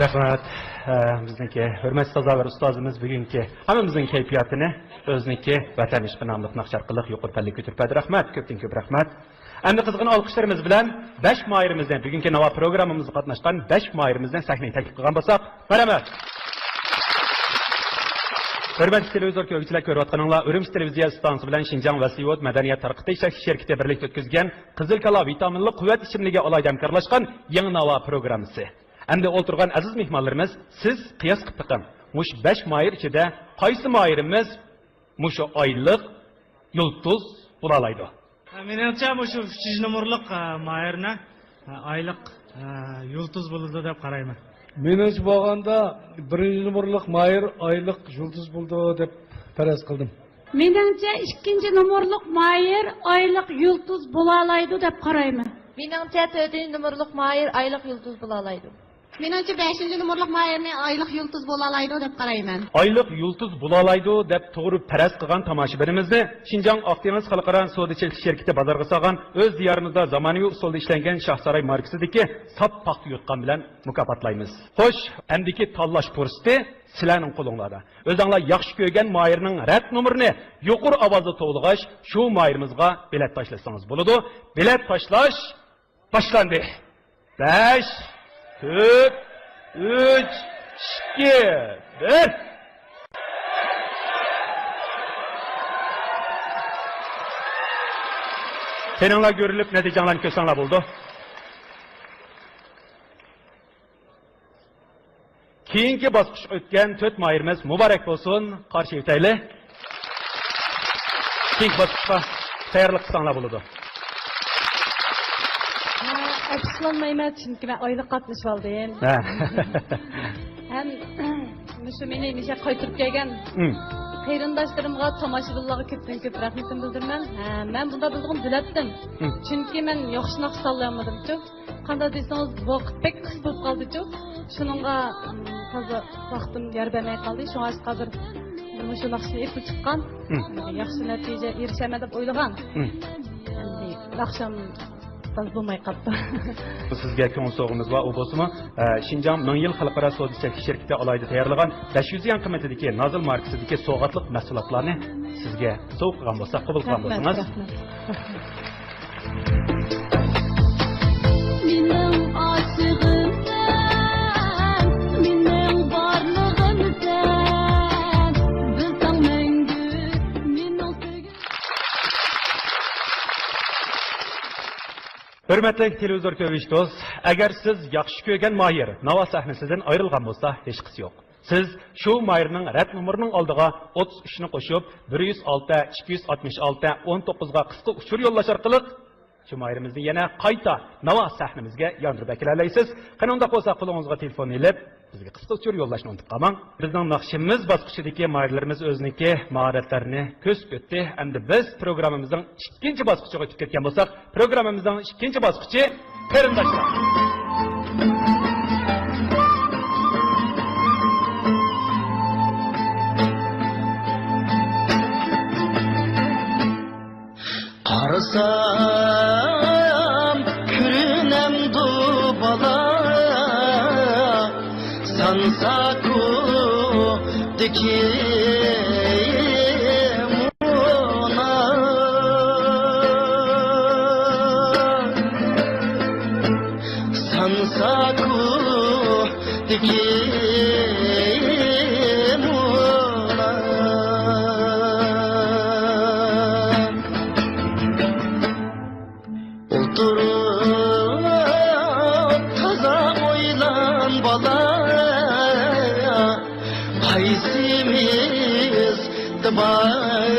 رەھمەت. ئە، بىزنىڭكى ھۆرمەتلىك سازاۋەر ئۇستازىمىز بۈگۈنكى ھەممىمىزنىڭ كەيپىياتىنى ئۆزىنىڭكى ۋەتەن ئىشقى ناملىق ناخشا ئارقىلىق يۇقىرى پەللىگە كۆتۈرۈپ بەردى. رەھمەت، كۆپتىن كۆپ رەھمەت. ئەمدى قىزغىن ئالقىشلىرىمىز بىلەن بەش ماھىرىمىزنى، بۈگۈنكى ناۋا پروگراممىمىزغا قاتناشقان بەش ماھىرىمىزنى سەھنىگە تەكلىپ قىلغان بولساق، مەرھەمەت. ھۆرمەتلىك تېلېۋىزور كۆرگۈچىلەر، كۆرۈۋاتقىنىڭلار ئۈرۈمچى تېلېۋىزىيە ئىستانسىسى بىلەن شىنجاڭ ۋەسلىيوت مەدەنىيەت تارقىتىش شىركىتى بىرلىكتە ئۆتكۈزگەن قىزىل كالا ۋىتامىنلىق قۇۋۋەت ئىچىملىكى ئالاھىدە ھەمكارلاشقان يېڭى ناۋا پروگراممىسى. ئەمدى ئولتۇرغان ئەزىز مېھمانلىرىمىز، سىز قىياس قىلىپ بېقىڭ، مۇشۇ بەش ماھىر ئىچىدە قايسى ماھىرىمىز مۇشۇ ئايلىق يۇلتۇز بولالايدۇ؟ مېنىڭچە، مۇشۇ ئۈچىنچى نومۇرلۇق، ئە، ماھىرنى، ئە، ئايلىق، ئە، يۇلتۇز بولىدۇ دەپ قارايمەن. مېنىڭچە بولغاندا، بىرىنچى نومۇرلۇق ماھىر ئايلىق يۇلتۇز بولىدۇ دەپ پەرەز قىلدىم. مېنىڭچە، ئىككىنچى نومۇرلۇق ماھىر ئايلىق يۇلتۇز بولالايدۇ دەپ قارايمەن. مېنىڭچە، تۆتىنچى نومۇرلۇق ماھىر ئايلىق يۇلتۇز بولالايدۇ. مېنىڭچە، بەشىنچى نومۇرلۇق ماھىرنى ئايلىق يۇلتۇز بولالايدۇ دەپ قارايمەن. ئايلىق يۇلتۇز بولالايدۇ دەپ توغرا پەرەز قىلغان تاماشىبىنىمىزنى شىنجاڭ ئاق دېڭىز خەلقئارا سودا چەكلىك شىركىتى بازارغا سالغان، ئۆز دىيارىمىزدا زامانىۋى ئۇسۇلدا ئىشلەنگەن شاھساراي ماركىسىدىكى ساپ پاختا يوتقان بىلەن مۇكاپاتلايمىز. خوش، ئەمدىكى تاللاش پۇرسىتى سىلەرنىڭ قولۇڭلاردا. ئۆزۈڭلار ياخشى كۆرگەن ماھىرنىڭ رەت نومۇرىنى يۇقىرى ئاۋازدا توۋلىغاچ، شۇ ماھىرىمىزغا بېلەت تاشلىسىڭىز بولىدۇ. بېلەت تاشلاش باشلاندى. بەش، تۆت، ئۈچ، ئىككى، بىر. تېنىڭلار كۆرۈلۈپ، نەتىجەڭلارنى كۆرسەڭلار بولىدۇ. كېيىنكى باسقۇچقا ئۆتكەن تۆت ماھىرىمىز مۇبارەك بولسۇن، قارشى ئۆتەيلى. كېيىنكى باسقۇچقا تەييارلىق قىلساڭلار بولىدۇ. ئەپسۇسلانمايمەن، چۈنكى مەن ئايلىق قاتنىشىۋالدىم. ھە. ھەم مۇشۇ مېنى مۇشۇ يەرگە قايتۇرۇپ كەلگەن ھىم. قېرىنداشلىرىمغا، تاماشىبىنلارغا كۆپتىن كۆپ رەھمىتىمنى بىلدۈرىمەن. ھە، مەن بۇنداق بولىدىغىنىنى بىلەتتىم. ھىم. چۈنكى مەن ياخشى ناخشا سالالمىدىمچۇ. قانداق دېسىڭىز، بۇ ۋاقىت بەك قىس بولۇپ قالدىچۇ. شۇنىڭغا، ئىم، تازا ۋاقتىم يار بەرمەي قالدى. شۇڭا بىر مۇشۇ ناخشىنى ئېلىپ چىققان. ھىم. ياخشى نەتىجە ئېرىشەرمەن دەپ ئويلىغان. ھىم. ئەمدى ئاخشام تازا بولماي قاپتۇ. سىزگە كۆڭۈل سوۋغىمىز بار، ئۇ بولسىمۇ، ئە، شىنجاڭ مىڭ يىل خەلقئارا سودا چەكلىك شىركىتى ئالاھىدە تەييارلىغان بەش يۈز يۈەن قىممىتىدىكى نازىل ماركىسىدىكى سوۋغاتلىق مەھسۇلاتلارنى سىزگە سوۋغا قىلغان بولساق، قوبۇل قىلغان رەھمەت، بولسىڭىز. رەھمەت. مېنىڭ ئاشىقىم سەن، مېنىڭ بارلىقىم سەن، بىلسەڭ مەڭگۈ مېنىڭ سۆيگۈم. ھۆرمەتلىك تېلېۋىزور كۆرگۈچى دوست، ئەگەر سىز ياخشى كۆرگەن ماھىر ناۋا سەھنىسىدىن ئايرىلغان بولسا، ھېچقىسى يوق. سىز شۇ ماھىرنىڭ رەت نومۇرىنىڭ ئالدىغا ئوتتۇز ئۈچنى قوشۇپ، بىر يۈز ئالتە، ئىككى يۈز ئاتمىش ئالتە، ئون توققۇزغا قىسقا ئۇچۇر يوللاش ئارقىلىق شۇ ماھىرىمىزنى يەنە قايتا ناۋا سەھنىمىزگە ياندۇرۇپ ئەكېلەلەيسىز. قېنى ئۇنداق بولسا، قولىڭىزغا تېلېفون ئېلىپ، بىزگە قىسقا ئۇچۇر يوللاشنى ئۇنتۇپ قالماڭ. بىزنىڭ ناخشىمىز باسقۇچىدىكى ماھىرلىرىمىز ئۆزىنىڭكى ماھارەتلىرىنى كۆرسىتىپ ئۆتتى. ئەمدى بىز پروگراممىمىزنىڭ ئىككىنچى باسقۇچىغا ئۆتۈپ كەتكەن بولساق، پروگراممىمىزنىڭ ئىككىنچى باسقۇچى قېرىنداشلار. قارىسام، كۆرۈنەمدۇ بالا، سانساكۇدىكى مونا. سانساكۇدىكى مونا. ئولتۇرۇپ تازا ئويلان بالا، قايسىمىزدا بار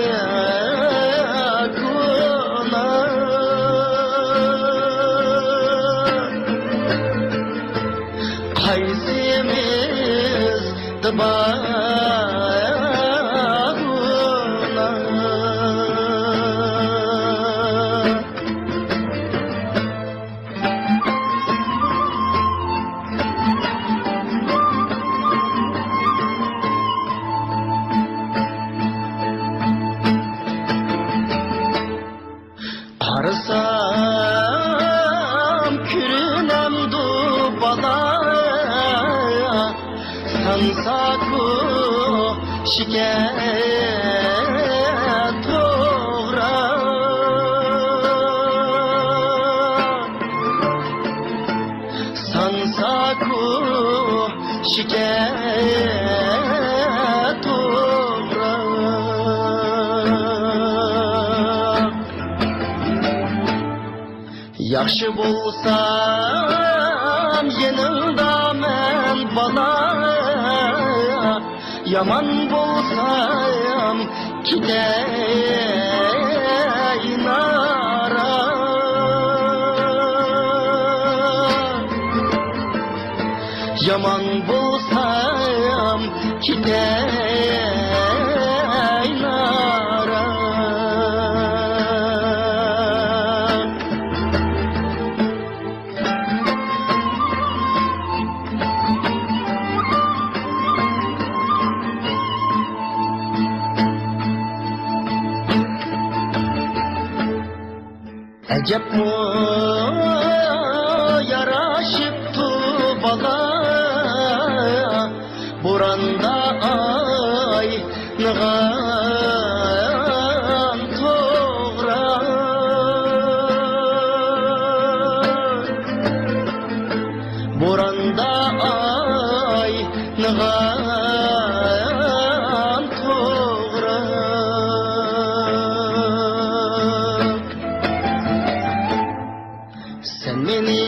گۇناھ؟ قايسىمىزدا بار گۇناھ؟ قارىسام، كۆرۈنەمدۇ بالا؟ ساكۇ شىكەر توغرا. سانساكۇ شىكەر توغرا. ياخشى بولسام يېنىڭدا مەن بالا، يامان بولسام كېتەي نارا. يامان بولسام كېتەي نارا. ئەجەبمۇ ياراشىپتۇ بالا، بوراندا ئاينىغان توغرا. بوراندا ئاينىغان توغرا. سەن مېنى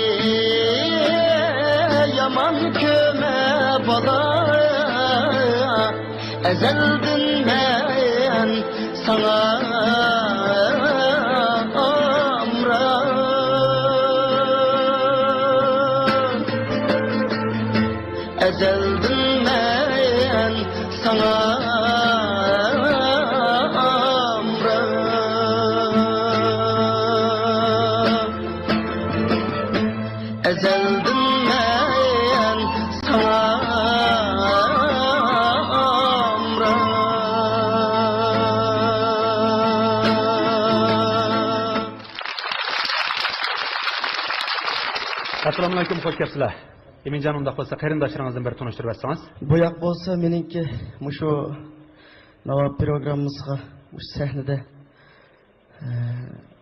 يامان كۆرمە بالا، ئەزەلدىن مەن ساڭا ئامراق. ئەزەلدىن مەن ساڭا ئامراق. ئەزەلدىن مەن ساڭا ئامراق. ئەسسالامۇئەلەيكۇم، خوش كەپسىلەر. ئىمىنجان، ئۇنداق بولسا قېرىنداشلىرىڭىزنى بىر تونۇشتۇرۇپ ئۆتسىڭىز. بۇ ياق بولسا مېنىڭكى مۇشۇ ناۋا پروگراممىسىغا مۇشۇ سەھنىدە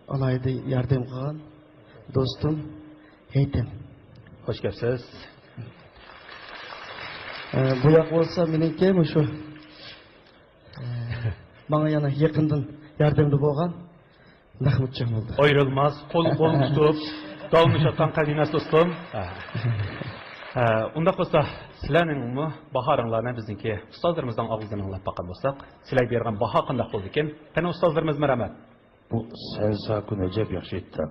ئالاھىدە ياردەم قىلغان دوستۇم ھېيتەم. خوش كەپسىز. ئە، بۇ ياق بولسا مېنىڭكى مۇشۇ، ئە، ماڭا يەنە يېقىندىن ياردەمدە بولغان مەھمۇتجان بولدى. ئايرىلماس، قول قولنى تۇتۇپ داۋاملىشىۋاتقان قەدىمىي دوستۇم. ھە. ھە، ئۇنداق بولسا سىلەرنىڭمۇ باھالىرىڭلارنى بىزنىڭكى ئۇستازلىرىمىزنىڭ ئاغزىدىن ئاڭلاپ باققان بولساق، سىلەرگە بېرىدىغان باھا قانداق بولىدىكىن؟ قېنى ئۇستازلىرىمىز، مەرھەمەت. بۇ سەنساكۇنى ئەجەب ياخشى ئېيتتى.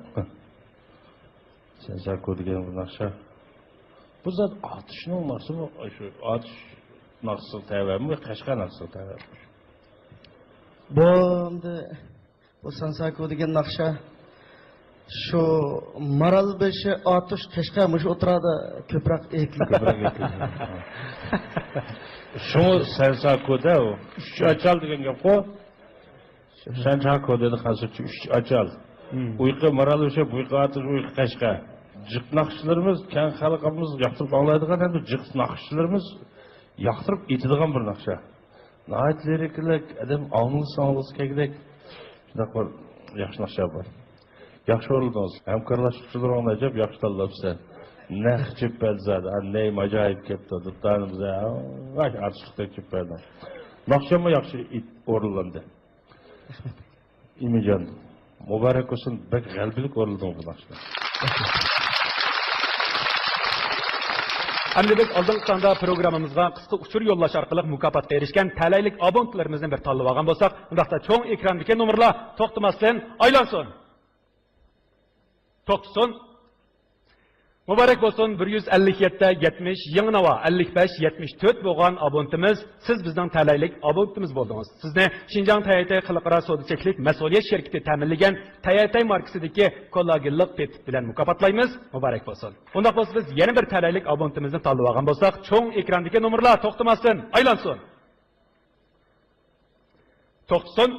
سەنساكۇ دېگەن بۇ ناخشا. بۇ زات ئاتۇشنىڭ ناخشىسىمۇ؟ شۇ ئاتۇش ناخشىسىغا تەۋەمۇ؟ قەشقەر ناخشىسىغا تەۋەمۇ؟ بۇ ئەمدى بۇ سەنساكۇ دېگەن ناخشا شۇ مارالبېشى، ئاتۇش، قەشقەر مۇشۇ ئوتتۇرادا كۆپرەك ئېيتىلىدۇ. كۆپرەك ئېيتىلىدۇ. شۇڭا سەنساكۇ دە ئۇ. ئۈچ ئاچال دېگەن گەپقۇ. شەنچاكو دېدى خەنزۇچە ئۈچ ئاچال. مم. ئۇيقى مارالبېشى، بۇيقى ئاتۇش، ئۇيقى قەشقەر. جىق ناخشىلىرىمىز، كەڭ خەلقىمىز ياقتۇرۇپ ئاڭلايدىغان ھەمدە جىق ناخشىلىرىمىز ياقتۇرۇپ ئېيتىدىغان بىر ناخشا. ناھايىتى لىرىكىلىك، ئادەم ئاڭلىسا ئاڭلىسا كەلگۈدەك. شۇنداق بىر ياخشى ناخشا بار. ياخشى ئورۇندىڭىز. ھەمكارلاشقۇچىلىرىڭنى ئەجەب ياخشى تاللاپسەن. نەق چىپەدزادە، نەيم ئاجايىپ كەپتۇ. دۇتانىمىز، ۋاي، ئارتۇقلۇق چىپەدە. ناخشاممۇ ياخشى ئېيت-، ئورۇنلاندى. ئىمىجان، مۇبارەك بولسۇن، بەك غەلىبىلىك ئورۇندىڭىز بۇ ناخشىنى. ئەمدى بىز ئالدىنقى ساندا پروگراممىمىزغا قىسقا ئۇچۇر يوللاش ئارقىلىق مۇكاپاتقا ئېرىشكەن تەلەيلىك ئابونتلىرىمىزنى بىر تاللىۋالغان بولساق، ئۇنداقتا چوڭ ئېكراندىكى نومۇرلار توختىماستىن ئايلانسۇن. توختىسۇن. مۇبارەك بولسۇن، بىر يۈز ئەللىك يەتتە يەتمىش، يېڭى ناۋا، ئەللىك بەش يەتمىش تۆت بولغان ئابونتىمىز، سىز بىزنىڭ تەلەيلىك ئابونتىمىز بولدىڭىز. سىزنى شىنجاڭ تەيەيتەي خەلقئارا سودا چەكلىك مەسئۇلىيەت شىركىتى تەمىنلىگەن تەيەيتەي ماركىسىدىكى كولاگېنلىق پېتىت بىلەن مۇكاپاتلايمىز. مۇبارەك بولسۇن. ئۇنداق بولسا، بىز يەنە بىر تەلەيلىك ئابونتىمىزنى تاللىۋالغان بولساق، چوڭ ئېكراندىكى نومۇرلار توختىماستىن ئايلانسۇن. توختىسۇن.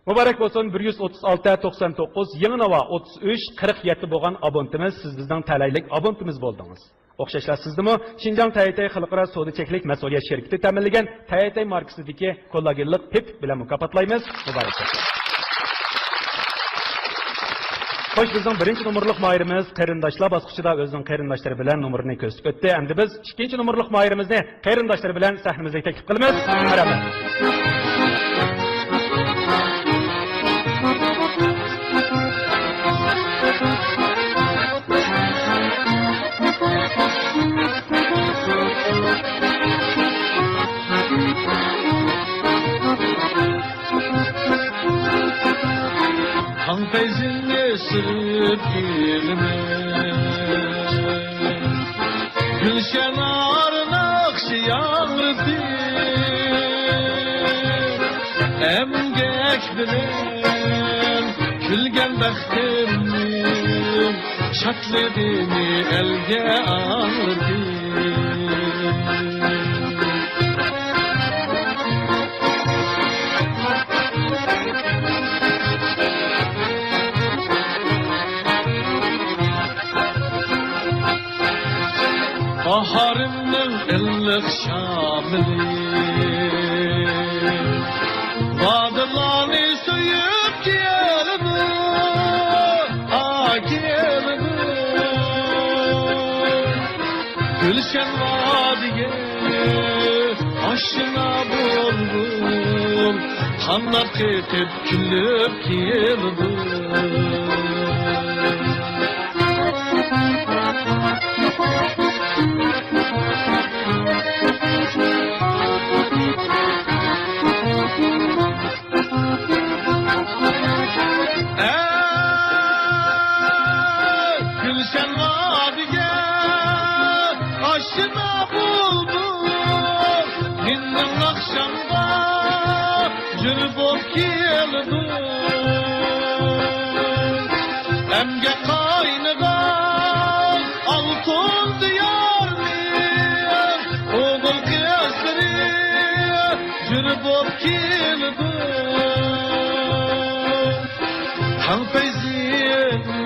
مۇبارەك بولسۇن، بىر يۈز ئوتتۇز ئالتە توقسان توققۇز، يېڭى ناۋا، ئوتتۇز ئۈچ قىرىق يەتتە بولغان ئابونتىمىز، سىز بىزنىڭ تەلەيلىك ئابونتىمىز بولدىڭىز. ئوخشاشلا سىزنىمۇ شىنجاڭ تەيتەي خەلقئارا سودا چەكلىك مەسئۇلىيەت شىركىتى تەمىنلىگەن تەيتەي ماركىسىدىكى كوللاگېنلىق پىپ بىلەن مۇكاپاتلايمىز. مۇبارەك بولسۇن. خوش، بىزنىڭ بىرىنچى نومۇرلۇق ماھىرىمىز قېرىنداشلار باسقۇچىدا ئۆزىنىڭ قېرىنداشلىرى بىلەن نومۇرىنى كۆرسىتىپ ئۆتتى. ئەمدى بىز ئىككىنچى نومۇرلۇق ماھىرىمىزنى قېرىنداشلىرى بىلەن سەھنىمىزگە تەكلىپ قىلىمىز. مەرھەمەت. تاڭ پەيزىنى سۈرۈپ كېلىمەن، گۈلشەن ئارىناقشا ياڭرىتىپ، ئەمگەك بىلەن كۈلگەن بەختىمنى، شادلىقىنى ئەلگە ئاڭلىتىپ. باھارىمنىڭ ئىللىق شامىلى، بادىلارنى سۆيۈپ كېلىدۇ، ئا، كېلىدۇ. گۈلشەن ۋادىگە ئاشنا بولدۇم، قانات قېقىپ كۈلۈپ كېلىدۇ. ئەي، گۈلشەن ۋادىگە ئاشنا بولدۇم، مېنىڭ ناخشامغا جۈر بولۇپ كېلىدۇ. ئەمگەك قاينىغان ئالتۇن دىيارنىڭ ئوغۇل قىزلىرى جۈر بولۇپ كېلىدۇ. تاڭ پەيزىنى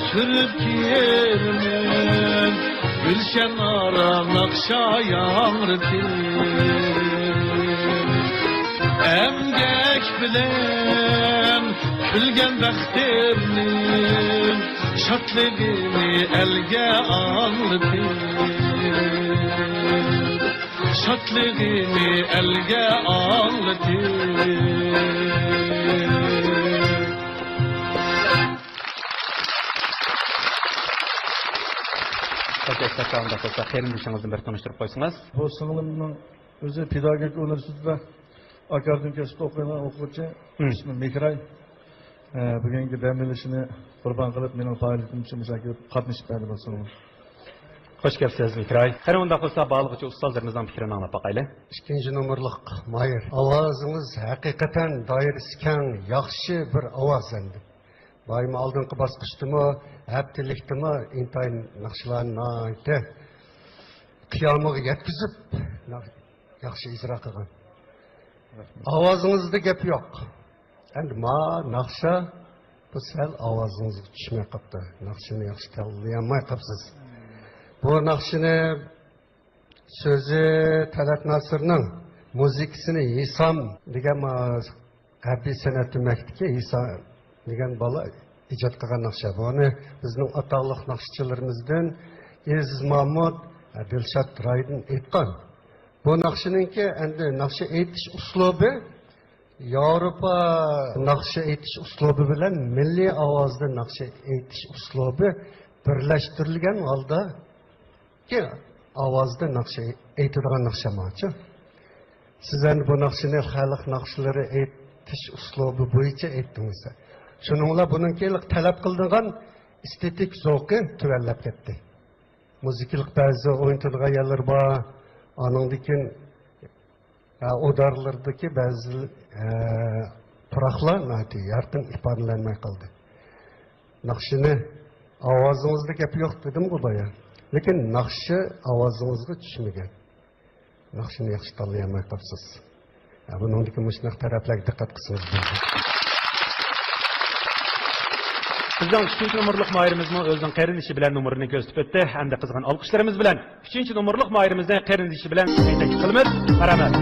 سۈرۈپ كېلىمەن، گۈلشەن ئارا ناخشا ياڭرىتىپ. ئەمگەك بىلەن كۈلگەن بەختىمنىڭ شادلىقىنى ئەلگە ئاڭلىتىپ. شادلىقىنى ئەلگە ئاڭلىتىپ. خوش، ئەسلىدە ئۇنداق بولسا، قېرىندىشىڭىزنى بىر تونۇشتۇرۇپ قويسىڭىز. بۇ سىڭلىمنىڭ ئۆزى پېداگوگىكا ئۇنىۋېرسىتېتىدا ئاكادېمىك كەسىپتە ئوقۇيدىغان ئوقۇغۇچى، مم. ئىسمى مېھراي. ئە، بۈگۈنكى دەم ئېلىشىنى قۇربان قىلىپ، مېنىڭ پائالىيىتىم ئۈچۈن مۇشۇ يەرگە كېلىپ قاتنىشىپ بەردى بۇ سىڭلىم. خوش كەپسىز، مېھراي. قېنى، ئۇنداق بولسا، باھالىغۇچى ئۇستازلىرىمىزنىڭ پىكرىنى ئاڭلاپ باقايلى. ئىككىنچى نومۇرلۇق ماھىر. ئاۋازىڭىز ھەقىقەتەن دائىرىسى كەڭ، ياخشى بىر ئاۋاز ئەمدى. دائىم ئالدىنقى باسقۇچتىمۇ، ھەپتىلىكتىمۇ ئىنتايىن ناخشىلارنى ناھايىتى قىيامىغا يەتكۈزۈپ، ياخشى ئىجرا قىلغان. رەھمەت. ئاۋازىڭىزدا گەپ يوق. ئەمدى ما ناخشا، بۇ سەل ئاۋازىڭىزغا چۈشمەي قاپتۇ. ناخشىنى ياخشى تاللىيالماي قاپسىز. بۇ ناخشىنى سۆزى تەلەت ناسىرنىڭ، مۇزىكىسىنى ھېسام دېگەن، ما، غەربىي سەنئەت ئۆمەكتىكى ھېسام دېگەن بالا ئىجاد قىلغان ناخشا. بۇنى بىزنىڭ ئاتاقلىق ناخشىچىلىرىمىزدىن ئېزىز مامۇت، دىلشات رايدىن ئېيتقان. بۇ ناخشىنىڭكى ئەمدى ناخشا ئېيتىش ئۇسلۇبى ياۋروپا ناخشا ئېيتىش ئۇسلۇبى بىلەن مىللىي ئاۋازدا ناخشا ئېيتىش ئۇسلۇبى بىرلەشتۈرۈلگەن ھالدا كى ئاۋازدا ناخشا ئېيتىدىغان ناخشا ماچۇ. سىز ئەمدى بۇ ناخشىنى خەلق ناخشىلىرى ئېيتىش ئۇسلۇبى بويىچە ئېيتتىڭىز. شۇنىڭ بىلەن بۇنىڭكى تەلەپ قىلىدىغان ئېستېتىك زوقى تۆۋەنلەپ كەتتى. مۇزىكىلىق بەزى ئوينىتىدىغان يەرلىرى بار. ئانىڭدىن كېيىن ئە، ئۇدارلىرىدىكى بەزى، ئە، پۇراقلار ناھايىتى يارقىن ئىپادىلەنمەي قالدى. ناخشىنى ئاۋازىڭىزدا گەپ يوق دېدىمغۇ بايا. لېكىن ناخشا ئاۋازىڭىزغا چۈشمىگەن. ناخشىنى ياخشى تاللىيالماي قاپسىز. ئە، بۇنىڭدىكى مۇشۇنداق تەرەپلەرگە دىققەت قىلسىڭىز بولىدۇ. بىزنىڭ ئۈچىنچى نومۇرلۇق ماھىرىمىزمۇ ئۆزىنىڭ قېرىندىشى بىلەن نومۇرىنى كۆرسىتىپ ئۆتتى. ئەمدى قىزغىن ئالقىشلىرىمىز بىلەن ئۈچىنچى نومۇرلۇق ماھىرىمىزنى قېرىندىشى بىلەن يېتەكچى قىلىمىز. مەرھەمەت.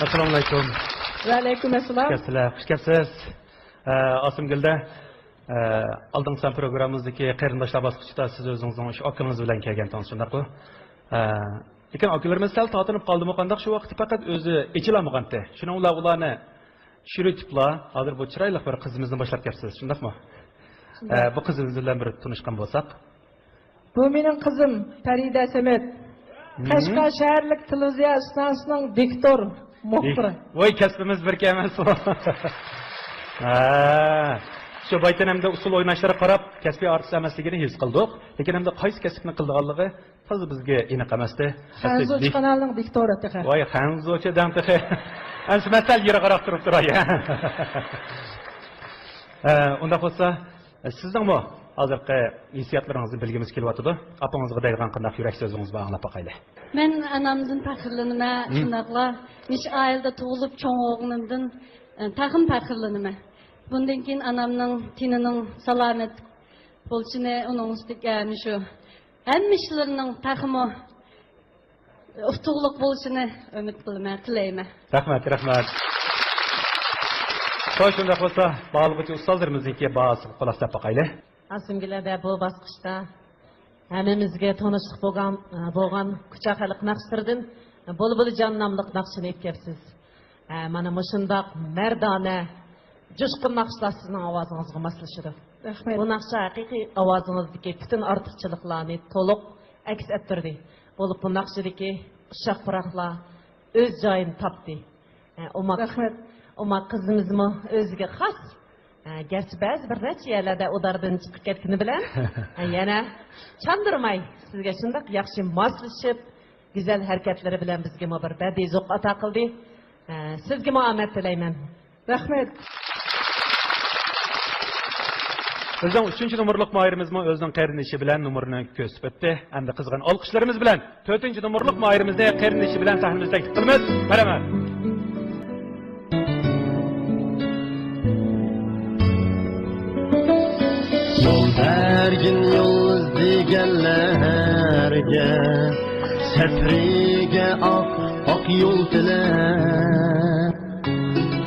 ئەسسالامۇ ئەلەيكۇم. ۋەئەلەيكۇم ئەسسالام. خۇش كەپسىلەر، خۇش كەپسىز. ئە، ئاسىمگۈلدە، ئە، ئالدىڭ سەن پروگراممىمىزدىكى قېرىنداشلار باسقۇچىدا سىز ئۆزىڭىزنىڭ شۇ ئاكىڭىز بىلەن كەلگەنتىڭىز، شۇنداققۇ؟ ئە، لېكىن ئاكىلىرىمىز سەل تارتىنىپ قالدىمۇ قانداق، شۇ ۋاقىتتا پەقەت ئۆزى ئېچىلالمىغانتى. شۇنىڭ بىلەن ئۇلارنى چىرىتىپلا، ھازىر بۇ چىرايلىق بىر قىزىمىزنى باشلاپ كەپسىز، شۇنداقمۇ؟ شۇنداق. ئە، بۇ قىزىمىز بىلەن بىر تونۇشقان بولساق. بۇ مېنىڭ قىزىم پەرىدە سەمەت. مم. قەشقەر شەھەرلىك تېلېۋىزىيە ئىستانسىسىنىڭ دىكتور مۇخبىرى. ۋاي، كەسپىمىز بىر ئەمەس. ھە. شۇ بايتەن ئەمدى ئۇسسۇل ئويناشلىرىغا قاراپ، كەسپىي ئارتىس ئەمەسلىكىنى ھېس قىلدۇق. لېكىن ئەمدى قايسى كەسىپنى قىلىدىغانلىقى تازا بىزگە ئېنىق ئەمەستى. خەنزۇچە قانالنىڭ دىكتورى تېخى. ۋاي، خەنزۇچە دەڭ تېخى. ئەمسە مەسەل يىراقراق تۇرۇپ تۇراي. ئە، ئۇنداق بولسا، سىزنىڭمۇ ھازىرقى ھېسسىياتلىرىڭىزنى بىلگۈمىز كېلىۋاتىدۇ. ئاپىڭىزغا دەيدىغان قانداق يۈرەك سۆزىڭىز بار، ئاڭلاپ باقايلى. مەن ئانامدىن پەخىرلىنىمەن، مم. شۇنداقلا مۇشۇ ئائىلىدە تۇغۇلۇپ چوڭ بولغىنىمدىن، ئە، تېخىمۇ پەخىرلىنىمەن. بۇندىن كېيىن ئانامنىڭ تېنىنىڭ سالامەت بولۇشىنى، ئۇنىڭ ئۈستىگە مۇشۇ ھەممە ئىشلىرىنىڭ تېخىمۇ ئۇتۇقلۇق بولۇشىنى ئۈمىد قىلىمەن، تىلەيمەن. رەھمەت، رەھمەت. خوش، شۇنداق بولسا، باھالىغۇچى ئۇستازلىرىمىزنىڭكى باھاسىغا قۇلاق سېلىپ باقايلى. ئاسىمگۈلەردە بۇ باسقۇچتا ھەممىمىزگە تونۇشلۇق بولغان، بولغان كۇچا خەلق ناخشىلىرىدىن بۇلبۇلجان ناملىق ناخشىنى ئېيتىپ كەپسىز. ھە، مانا مۇشۇنداق مەردانە، جۇشقۇن ناخشىلار سىزنىڭ ئاۋازىڭىزغا ماسلىشىدۇ. رەھمەت. بۇ ناخشا ھەقىقىي ئاۋازىڭىزدىكى پۈتۈن ئارتۇقچىلىقلارنى تولۇق ئەكس ئەتتۈردى. بولۇپ بۇ ناخشىدىكى ئۇششاق پۇراقلار ئۆز جايىنى تاپتى. ھە، ئوماق، رەھمەت. ئوماق قىزىمىزمۇ ئۆزىگە خاس. ھە، گەرچە بەزى بىر نەچچە يەرلەردە ئۇداردىن چىقىپ كەتكىنى بىلەن، ھە، يەنە چاندۇرماي سىزگە شۇنداق ياخشى ماسلىشىپ، گۈزەل ھەرىكەتلىرى بىلەن بىزگىمۇ بىر بەدىئىي زوق ئاتا قىلدى. ھە، سىزگىمۇ ئامەت تىلەيمەن. رەھمەت. بىزنىڭ ئۈچىنچى نومۇرلۇق ماھىرىمىزمۇ ئۆزىنىڭ قېرىندىشى بىلەن نومۇرنى كۆرسىتىپ ئۆتتى. ئەمدى قىزغىن ئالقىشلىرىمىز بىلەن تۆتىنچى نومۇرلۇق ماھىرىمىزنى قېرىندىشى بىلەن سەھنىمىزگە تەكلىپ قىلىمىز. مەرھەمەت. يول بەرگىن يۇلتۇز دېگەنلەرگە، سەپىرىگە ئاق، ئاق يول تىلەپ.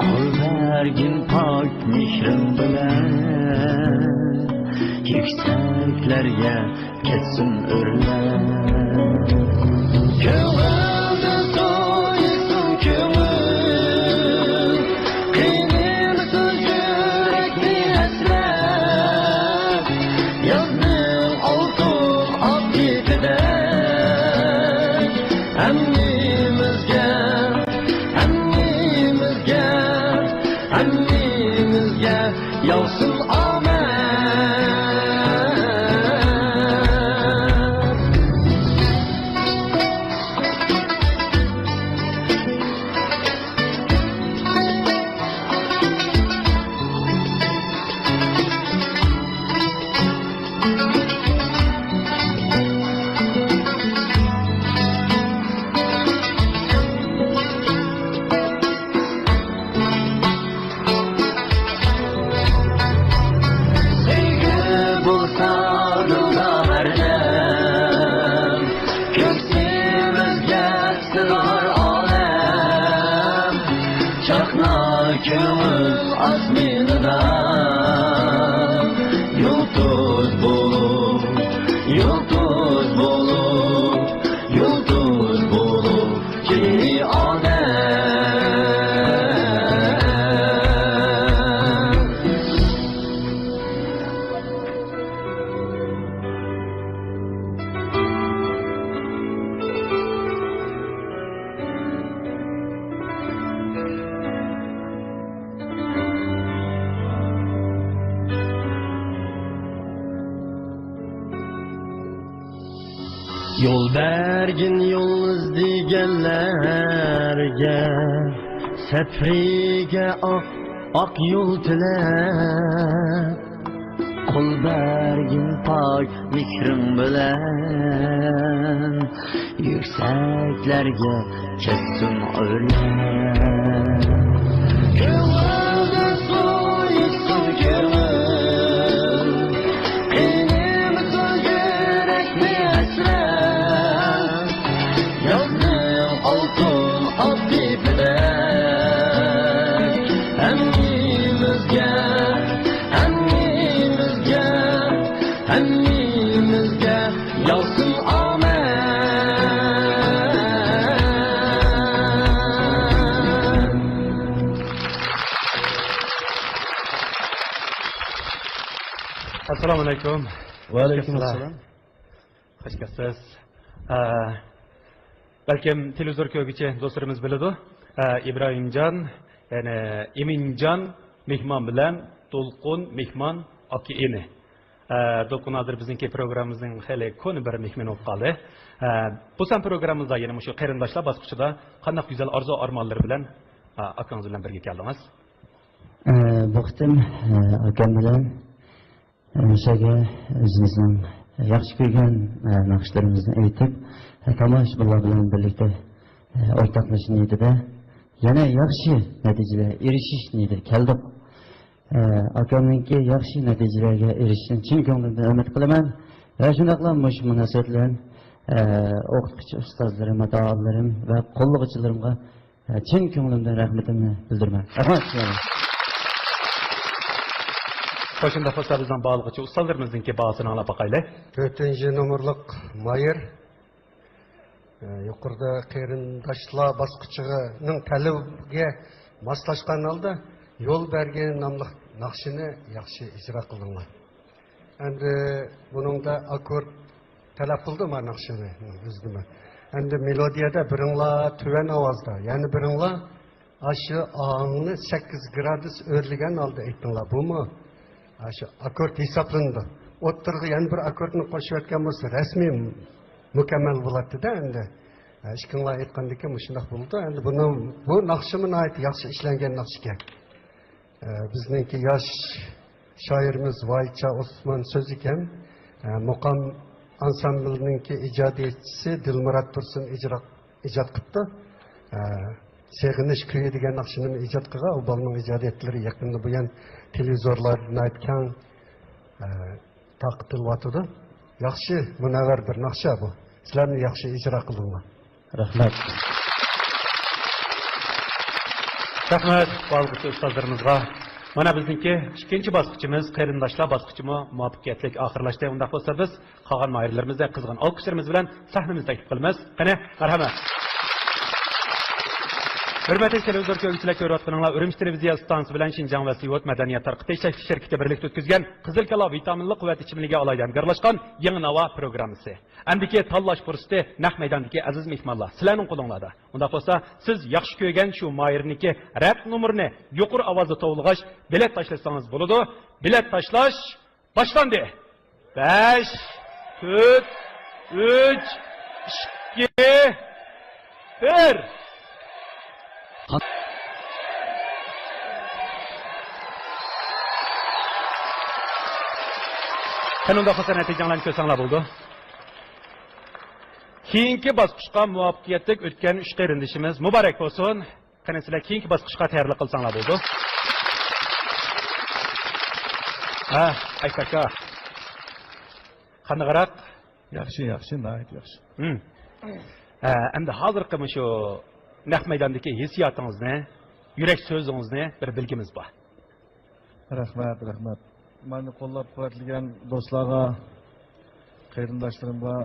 قول بەرگىن پاك مېھرىڭ بىلەن، يۈكسەكلەرگە كەتسۇن ئۆرلەپ. كۆڭۈلدە تويسۇن كۆڭۈل، قىينىلسۇن يۈرەكنى ھەسرەت. يازنىڭ ئالتۇن ئاپئېتىدەك ھەممىمىزگە، ھەممىمىزگە، ھەممىمىزگە ياغسۇن ئامەت. سۆيگۈ بولسا دىلدا ھەردەم، كۆكسىمىزگە سىغار ئالەم. چاقنار كۆڭۈل ئاسمىنىدا، يۇلتۇز بولۇپ، يۇلتۇز بولۇپ، يۇلتۇز بولۇپ كېلى ئادەم. يول بەرگىن يۇلتۇز دېگەنلەرگە، سەپىرىگە ئاق، ئاق يول تىلەپ. قول بەرگىن پاك مېھرىڭ بىلەن، يۈكسەكلەرگە كەتسۇن ئۆرلەپ. كۆڭۈلدە سۇ ئىچسۇن كۆڭۈل، قىينىمىسۇن يۈرەكنى ھەسرەت. يازنىڭ ئالتۇن ئاپئېتىدەك ھەممىمىزگە، ھەممىمىزگە، ھەممىمىزگە ياغسۇن ئامەت. ئەسسالامۇ ئەلەيكۇم. ۋەئەلەيكۇم ئەسسالام. خوش كەپسىز. ئە، بەلكىم تېلېۋىزور كۆرگۈچى دوستلىرىمىز بىلىدۇ. ئە، ئىبراھىمجان، يەنى ئىمىنجان مېھمان بىلەن دولقۇن مېھمان ئاكا ئىنى. ئە، دولقۇن ھازىر بىزنىڭكى پروگراممىمىزنىڭ خېلى كونا بىر مېھمىنى بولۇپ قالدى. ئە، بۇ سان پروگراممىمىزدا يەنە مۇشۇ قېرىنداشلار باسقۇچىدا قانداق گۈزەل ئارزۇ ئارمانلىرى بىلەن، ئە، ئاكىڭىز بىلەن بىرگە كەلدىڭىز؟ ئە، بۇ قېتىم، ئە، ئاكام بىلەن مۇشۇ يەرگە ئۆزىمىزنىڭ ياخشى كۆرگەن، ئە، ناخشىلىرىمىزنى ئېيتىپ، ئە، تاماشىبىنلار بىلەن بىرلىكتە، ئە، ئورتاقلىشىش نىيىتىدە يەنە ياخشى نەتىجىلەرگە ئېرىشىش نىيىتىدە كەلدۇق. ئە، ئاكامنىڭكى ياخشى نەتىجىلەرگە ئېرىشىشىنى چىن كۆڭلۈمدىن ئۈمىد قىلىمەن. ۋە شۇنداقلا مۇشۇ مۇناسىۋەت بىلەن، ئە، ئوقۇتقۇچى ئۇستازلىرىم، ئاتا-ئانىلىرىم ۋە قوللىغۇچىلىرىمغا، ئە، چىن كۆڭلۈمدىن رەھمىتىمنى بىلدۈرىمەن. رەھمەت. خوش، شۇنداق بولسا بىزنىڭ باھالىغۇچى ئۇستازلىرىمىزنىڭكى باھاسىنى ئاڭلاپ باقايلى. تۆتىنچى نومۇرلۇق ماھىر، ئە، يۇقىرىدا قېرىنداشلار باسقۇچىنىڭ تەلىپىگە ماسلاشقان ھالدا يول بەرگىن ناملىق ناخشىنى ياخشى ئىجرا قىلدىڭلار. ئەمدى بۇنىڭدا ئاككورد تەلەپ قىلدىم ھە ناخشىنى ئۆزىدىمۇ. ئەمدى مېلودىيەدە بىرىڭلار تۆۋەن ئاۋازدا، يەنە بىرىڭلار ئاشۇ ئاھاڭنى سەككىز گرادۇس ئۆرلىگەن ھالدا ئېيتتىڭلار. بۇمۇ ئاشۇ ئاككورد ھېسابلىنىدۇ. ئوتتۇرىغا يەنە بىر ئاككوردنى قوشۇۋەتكەن بولسا رەسمىي مۇكەممەل بولاتتىدە ئەمدى. ئىككىڭلار ئېيتقاندىكىن مۇشۇنداق بولىدۇ. ئەمدى بۇنىڭ، بۇ ناخشىمۇ ناھايىتى ياخشى ئىشلەنگەن ناخشىكەن. ئە، بىزنىڭكى ياش شائىرىمىز ۋايىتشا ئوسمان سۆزى ئىكەن. ئە، مۇقام ئانسامبىلىنىڭكى ئىجادىيەتچىسى دىلمۇرات تۇرسۇن ئىجرا، ئىجاد قىپتۇ. ئە، سېغىنىش كۈيى دېگەن ناخشىنىمۇ ئىجاد قىلغان. ئۇ بالىنىڭ ئىجادىيەتلىرى يېقىندا بۇيان تېلېۋىزورلاردا ناھايىتى كەڭ، ئە، تارقىتىلىۋاتىدۇ. ياخشى، مۇنەۋۋەر بىر ناخشا بۇ. سىلەرمۇ ياخشى ئىجرا قىلدىڭلار. رەھمەت. رەھمەت ئالغۇچى ئۇستازلىرىمىزغا. مانا بىزنىڭكى ئىككىنچى باسقۇچىمىز، قېرىنداشلار باسقۇچىمۇ مۇۋەپپەقىيەتلىك ئاخىرلاشتى. ئۇنداق بولسا بىز قالغان ماھىرلىرىمىزنى قىزغىن ئالقىشلىرىمىز بىلەن سەھنىمىزگە تەكلىپ قىلىمىز. قېنى، مەرھەمەت. ھۆرمەتلىك تېلېۋىزور كۆرگۈچىلەر، كۆرۈۋاتقىنىڭلار ئۈرۈمچى تېلېۋىزىيە ئىستانسىسى بىلەن شىنجاڭ ۋە سىيوت مەدەنىيەت تارقىتىش چەكلىك شىركىتى بىرلىكتە ئۆتكۈزگەن قىزىل كالا ۋىتامىنلىق قۇۋۋەت ئىچىملىكى ئالاھىدە ھەمكارلاشقان يېڭى ناۋا پروگراممىسى. ئەمدىكى تاللاش پۇرسىتى نەق مەيداندىكى ئەزىز مېھمانلار، سىلەرنىڭ قولۇڭلاردا. ئۇنداق بولسا، سىز ياخشى كۆرگەن شۇ ماھىرنىڭكى رەپ نومۇرىنى يۇقىرى ئاۋازدا توۋلىغاچ، بېلەت تاشلىسىڭىز بولىدۇ. بېلەت تاشلاش باشلاندى. بەش، تۆت، ئۈچ، ئىككى، بىر. قېنى ئۇنداق بولسا نەتىجەڭلارنى كۆرسەڭلار بولىدۇ. كېيىنكى باسقۇچقا مۇۋەپپەقىيەتلىك ئۆتكەن ئۈچ قېرىندىشىمىز مۇبارەك بولسۇن. قېنى سىلەر كېيىنكى باسقۇچقا تەييارلىق قىلساڭلار بولىدۇ. ھە، ئەيسا ئاكا. قانداقراق؟ ياخشى، ياخشى، ناھايىتى ياخشى. ھىم. ھە، ئەمدى ھازىرقى مۇشۇ نەق مەيداندىكى ھېسسىياتىڭىزنى، يۈرەك سۆزىڭىزنى بىر بىلگۈمىز بار. رەھمەت، رەھمەت. مانا قوللاپ قۇۋۋەتلىگەن دوستلارغا، قېرىنداشلىرىمغا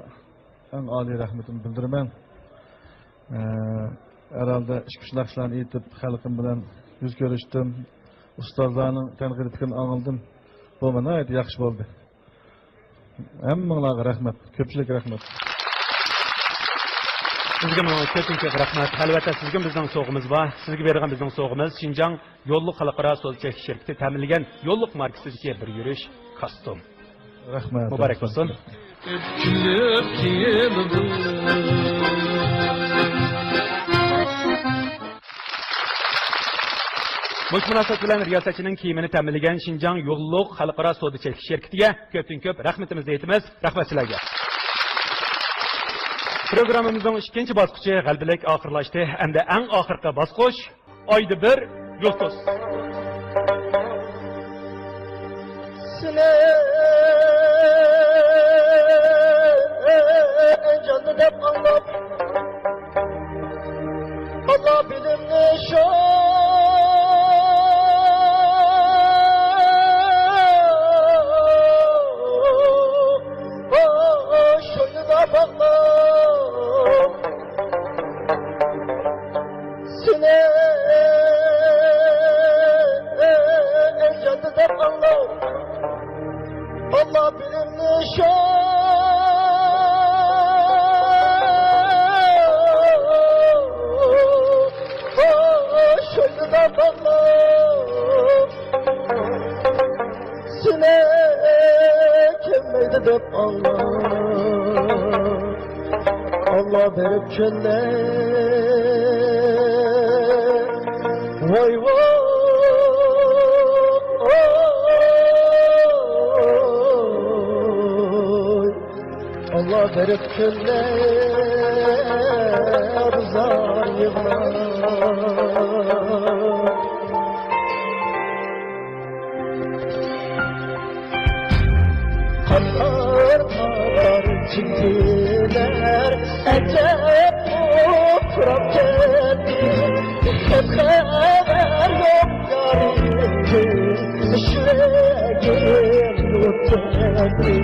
ئەڭ ئالىي رەھمىتىمنى بىلدۈرىمەن. ئە، ھەرھالدا ئىككى ئۈچ ناخشىلارنى ئېيتىپ، خەلقىم بىلەن يۈز كۆرۈشتۈم. ئۇستازلارنىڭ تەنقىدىي پىكرىنى ئاڭلىدىم. بۇمۇ ناھايىتى ياخشى بولدى. ھەممىڭلارغا رەھمەت، كۆپچىلىك رەھمەت. سىزگىمۇ كۆپتىن كۆپ رەھمەت. ئەلۋەتتە، سىزگىمۇ بىزنىڭ سوۋغىمىز بار. سىزگە بېرىدىغان بىزنىڭ سوۋغىمىز شىنجاڭ يوللۇق خەلقئارا سودا چەكلىك شىركىتى تەمىنلىگەن يوللۇق ماركىسىدىكى بىر يۈرۈش كاستيۇم. رەھمەت. مۇبارەك بولسۇن. كۈلۈپ كېلىدۇ. مۇشۇ مۇناسىۋەت بىلەن رىياسەتچىنىڭ كىيىمىنى تەمىنلىگەن شىنجاڭ يوللۇق خەلقئارا سودا چەكلىك شىركىتىگە كۆپتىن كۆپ رەھمىتىمىزنى ئېيتىمىز. رەھمەت سىلەرگە. پروگراممىمىزنىڭ ئىككىنچى باسقۇچى غەلىبىلىك ئاخىرلاشتى. ئەمدى ئەڭ ئاخىرقى باسقۇچ، ئايدا بىر يۇلتۇز. سېنى جاندا دەپ ئاڭلاپ، ئاللا بىلىمنى شۇ، شۇندا باغلاپ. سېنى ئەجەلدە دەپ ئاڭلاپ، ئاللا بىلىمنى شۇ، شۇندا باغلاپ. سېنى كەلمەيدۇ دەپ ئاڭلاپ، ئاللا بېرىپ كۈنلەر. ۋاي ۋاي، ئاللا بېرىپ كۈنلەر، زار يىغلار. قاتار-قاتار جىگدىلەر ئەجەب ئۇخلاپ كەتتى. خەپ-خەۋەر يوق يارىمدىن، يۈرىكىم يۇتۇپ كەتتى.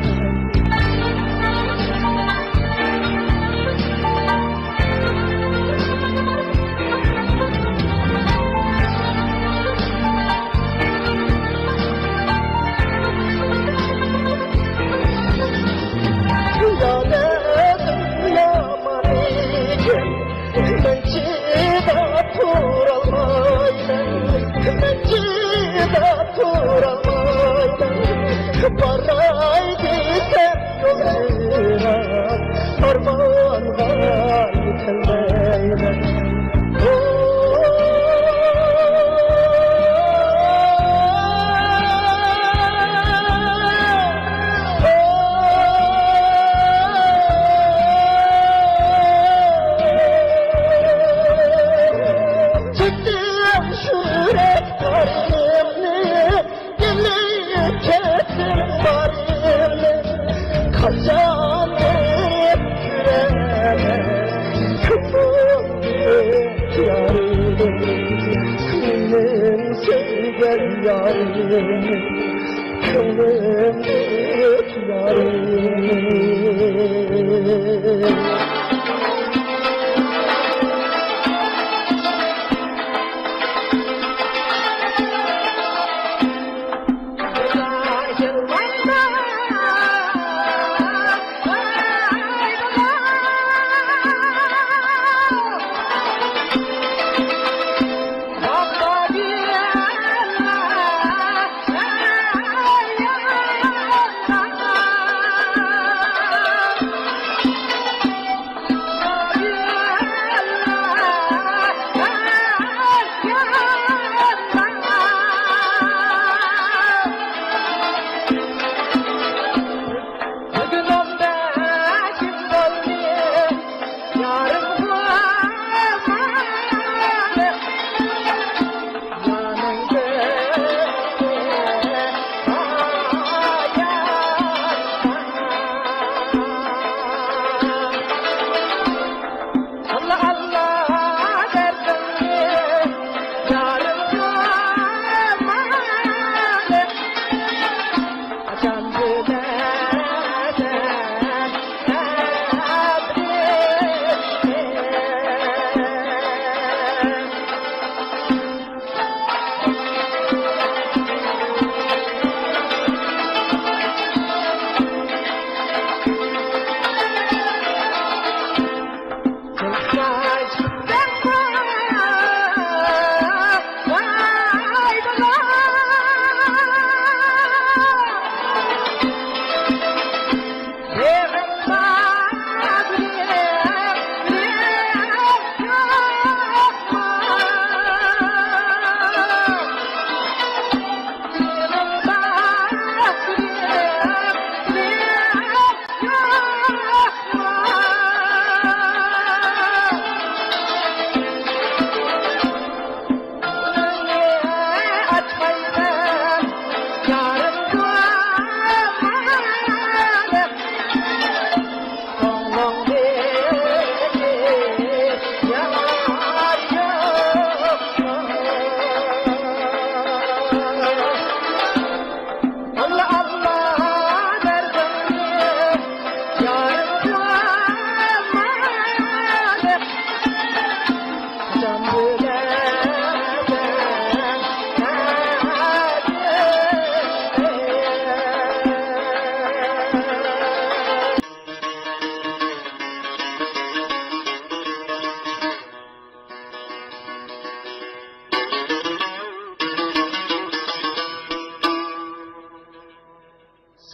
مەن چىداپ تۇرالمايمەن، مەن چىداپ تۇرالمايمەن. باراي دېسەم يول يىراق، ئارمانغا يېتەلمەيمەن.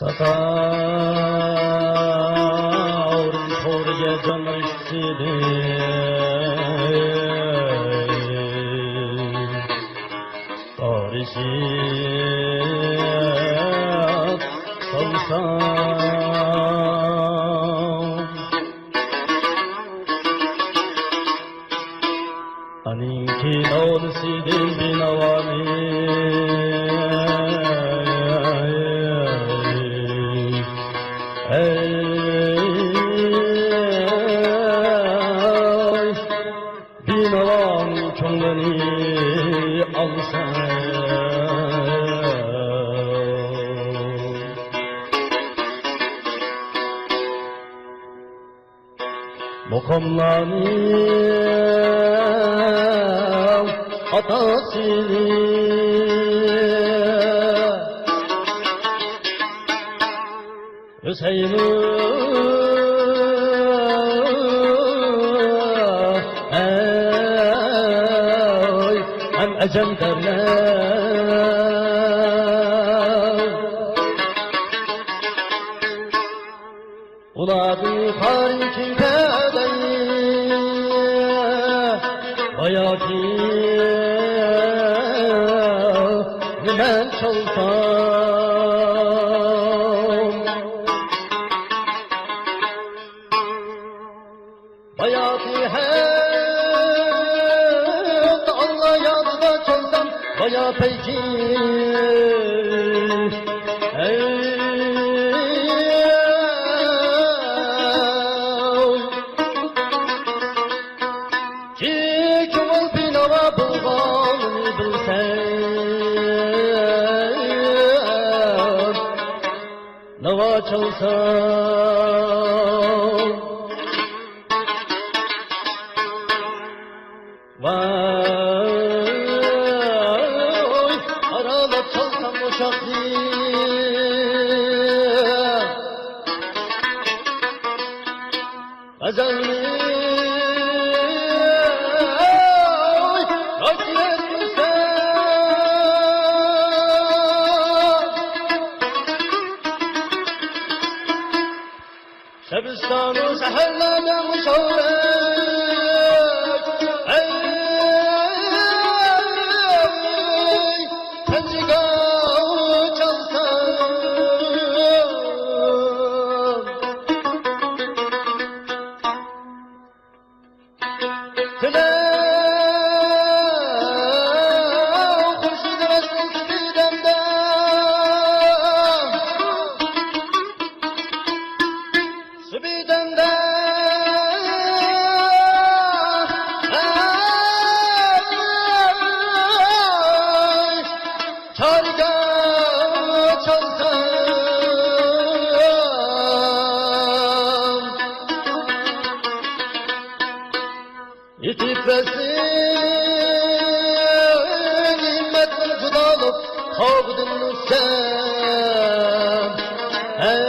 تاتار تورىگە جان ئىشلىدى. تارىشىپ سالسام، ئانىڭكى نالىسىدىن بىناۋامەن. ئەي، ئەي، بىناۋانىڭ كۆڭلىنى ئالسام. مۇقاملارنىڭ ئاتاسىنى ھۈسەيىن، ئەي، ھەم ئەجەم دەرلەر. ئۇلاردىن خارىجىن پەدەي باياقى نېمەن چالسام، باياقى ھەق ئاللا يادىدا چالسام، بايا پەيجى. ئەي، كۆڭۈل بىناۋا بولغاننى بىلسەم، ناۋا چالسام. ۋاي، ئارىلاپ چالسام ئوشاقنى، غەزەلنى، ۋاي، راست ئېيتمىسام. شەبىستانۇ سەھەرلەردە مۇشەۋۋەر، ئەي، پەنجىگاۋ چالسام. تىلەڭ خۇرشىد رەسۇل سۈبىدەمدە، سۈبىدەمدە، چارگا چالسام. يېتىپ بەرسۇن ھىممەتنىڭ جۇدالىق تاغىدىن ئۆتسەم. ھەي،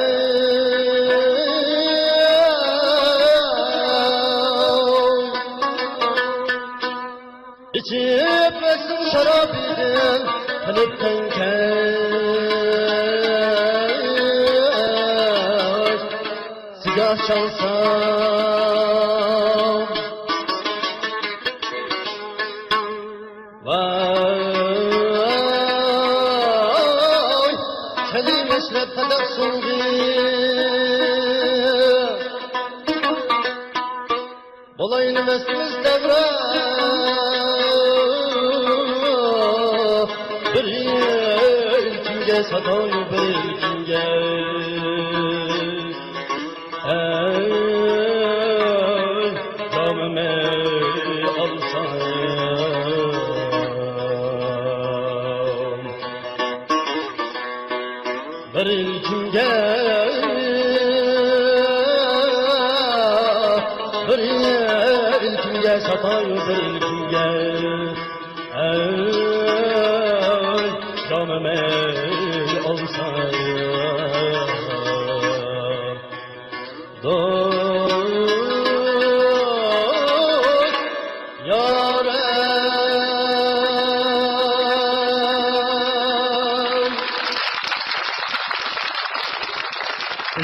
ئىچىپ بەرسۇن شارابىدىن قىلىپ تەڭكەش. سىگاھ چالسام، ۋاي، قېنى مەشرەپ قاداق سۇنغى. بولايلى مەستىمىز دەۋرا، بىر يىل كۈنگە ساتاي، بىر يىل كۈنگە. ئەي، جامىمنى ئالسام، بىر يىل كۈنگە، بىر يىل كۈنگە ساتاي، بىر يىل كۈنگە. ئەي، جامىمنى ئالسام. دوست، يارىم.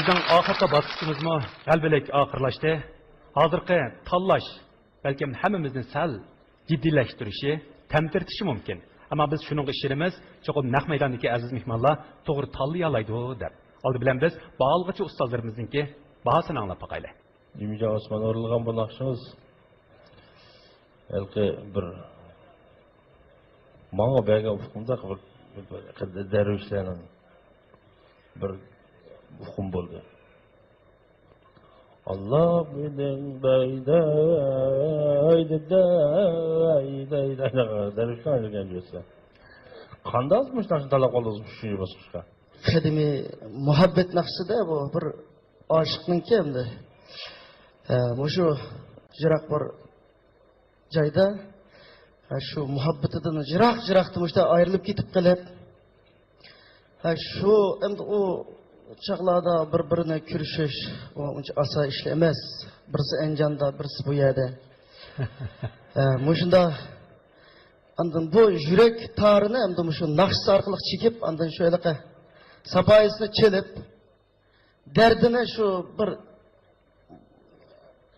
بىزنىڭ ئاخىرقى باسقۇچىمىزمۇ غەلىبىلىك ئاخىرلاشتى. ھازىرقى تاللاش بەلكىم ھەممىمىزنى سەل جىددىيلەشتۈرۈشى، تەمتىرىتىشى مۇمكىن. ئەمما بىز شۇنىڭغا ئىشىنىمىز، چوقۇم نەق مەيداندىكى ئەزىز مېھمانلار توغرا تاللىيالايدۇ دەپ. ئالدى بىلەن بىز باھالىغۇچى ئۇستازلىرىمىزنىڭكى باھاسىنى ئاڭلاپ باقايلى. ئىمىنجان ئوسمان ئورۇنلىغان بۇ ناخشىڭىز ھېلىقى بىر ماڭا بەرگەن ئۇقۇمداق بىر، بىر، بىر دەرۋىشلەرنىڭ بىر ئۇقۇم بولدى. ئاللا بىلەن بەيدەي، دەيدەي، دەيدەي، دەرۋىشلەر ئايرىلغان جۈرسە. قانداق مۇشۇنداق تاللاپ قالدىڭىز ئۈچىنچى باسقۇچقا؟ قەدىمىي مۇھەببەت ناخشىسىدا بۇ بىر ئاشىقنىڭكى ئەمدى. ھە، مۇشۇ يىراق بىر جايدا، ھە، شۇ مۇھەببىتىدىن يىراق-يىراقتا مۇشۇنداق ئايرىلىپ كېتىپ قېلىپ، ھە، شۇ ئەمدى ئۇ چاغلاردا بىر-بىرىنى كۆرۈشۈش، ئۇ ئۇنچە ئاسان ئىش ئەمەس. بىرسى ئەنجاندا، بىرسى بۇ يەردە. ھە، مۇشۇنداق. ئاندىن بۇ يۈرەك تارىنى ئەمدى مۇشۇ ناخشىسى ئارقىلىق چېكىپ، ئاندىن شۇ ھېلىقى ساپايىسىنى چېلىپ، دەردىنى شۇ بىر،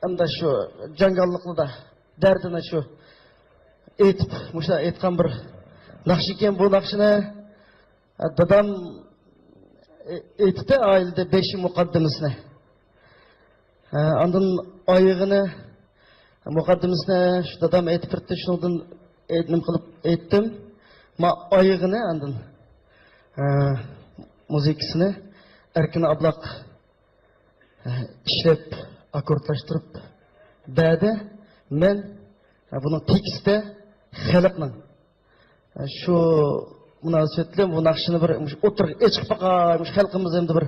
ئەمدى شۇ جاڭگاللىقلىدا دەردىنى شۇ ئېيتىپ، مۇشۇ ئېيتقان بىر ناخشىكەن بۇ ناخشىنى. دادام ئېيتتى ئائىلىدە بېشى مۇقەددىمىسىنى. ئاندىن ئايىغىنى، مۇقەددىمىسىنى شۇ دادام ئېيتىپ بېرىپتۇ، شۇنىڭدىن ئېيت-، نېمە قىلىپ ئېيتتىم. ما ئايىغىنى ئاندىن، ئە، مۇزىكىسىنى ئەركىن ئابلاق، ئە، ئىشلەپ، ئاككوردلاشتۇرۇپ بەردى. مەن، ئە، بۇنىڭ تېكىستى خەلقنىڭ. ئە، شۇ مۇناسىۋەت بىلەن بۇ ناخشىنى بىر مۇشۇ ئوتتۇرىغا ئېچىقىپ باقاي، مۇشۇ خەلقىمىز ئەمدى بىر،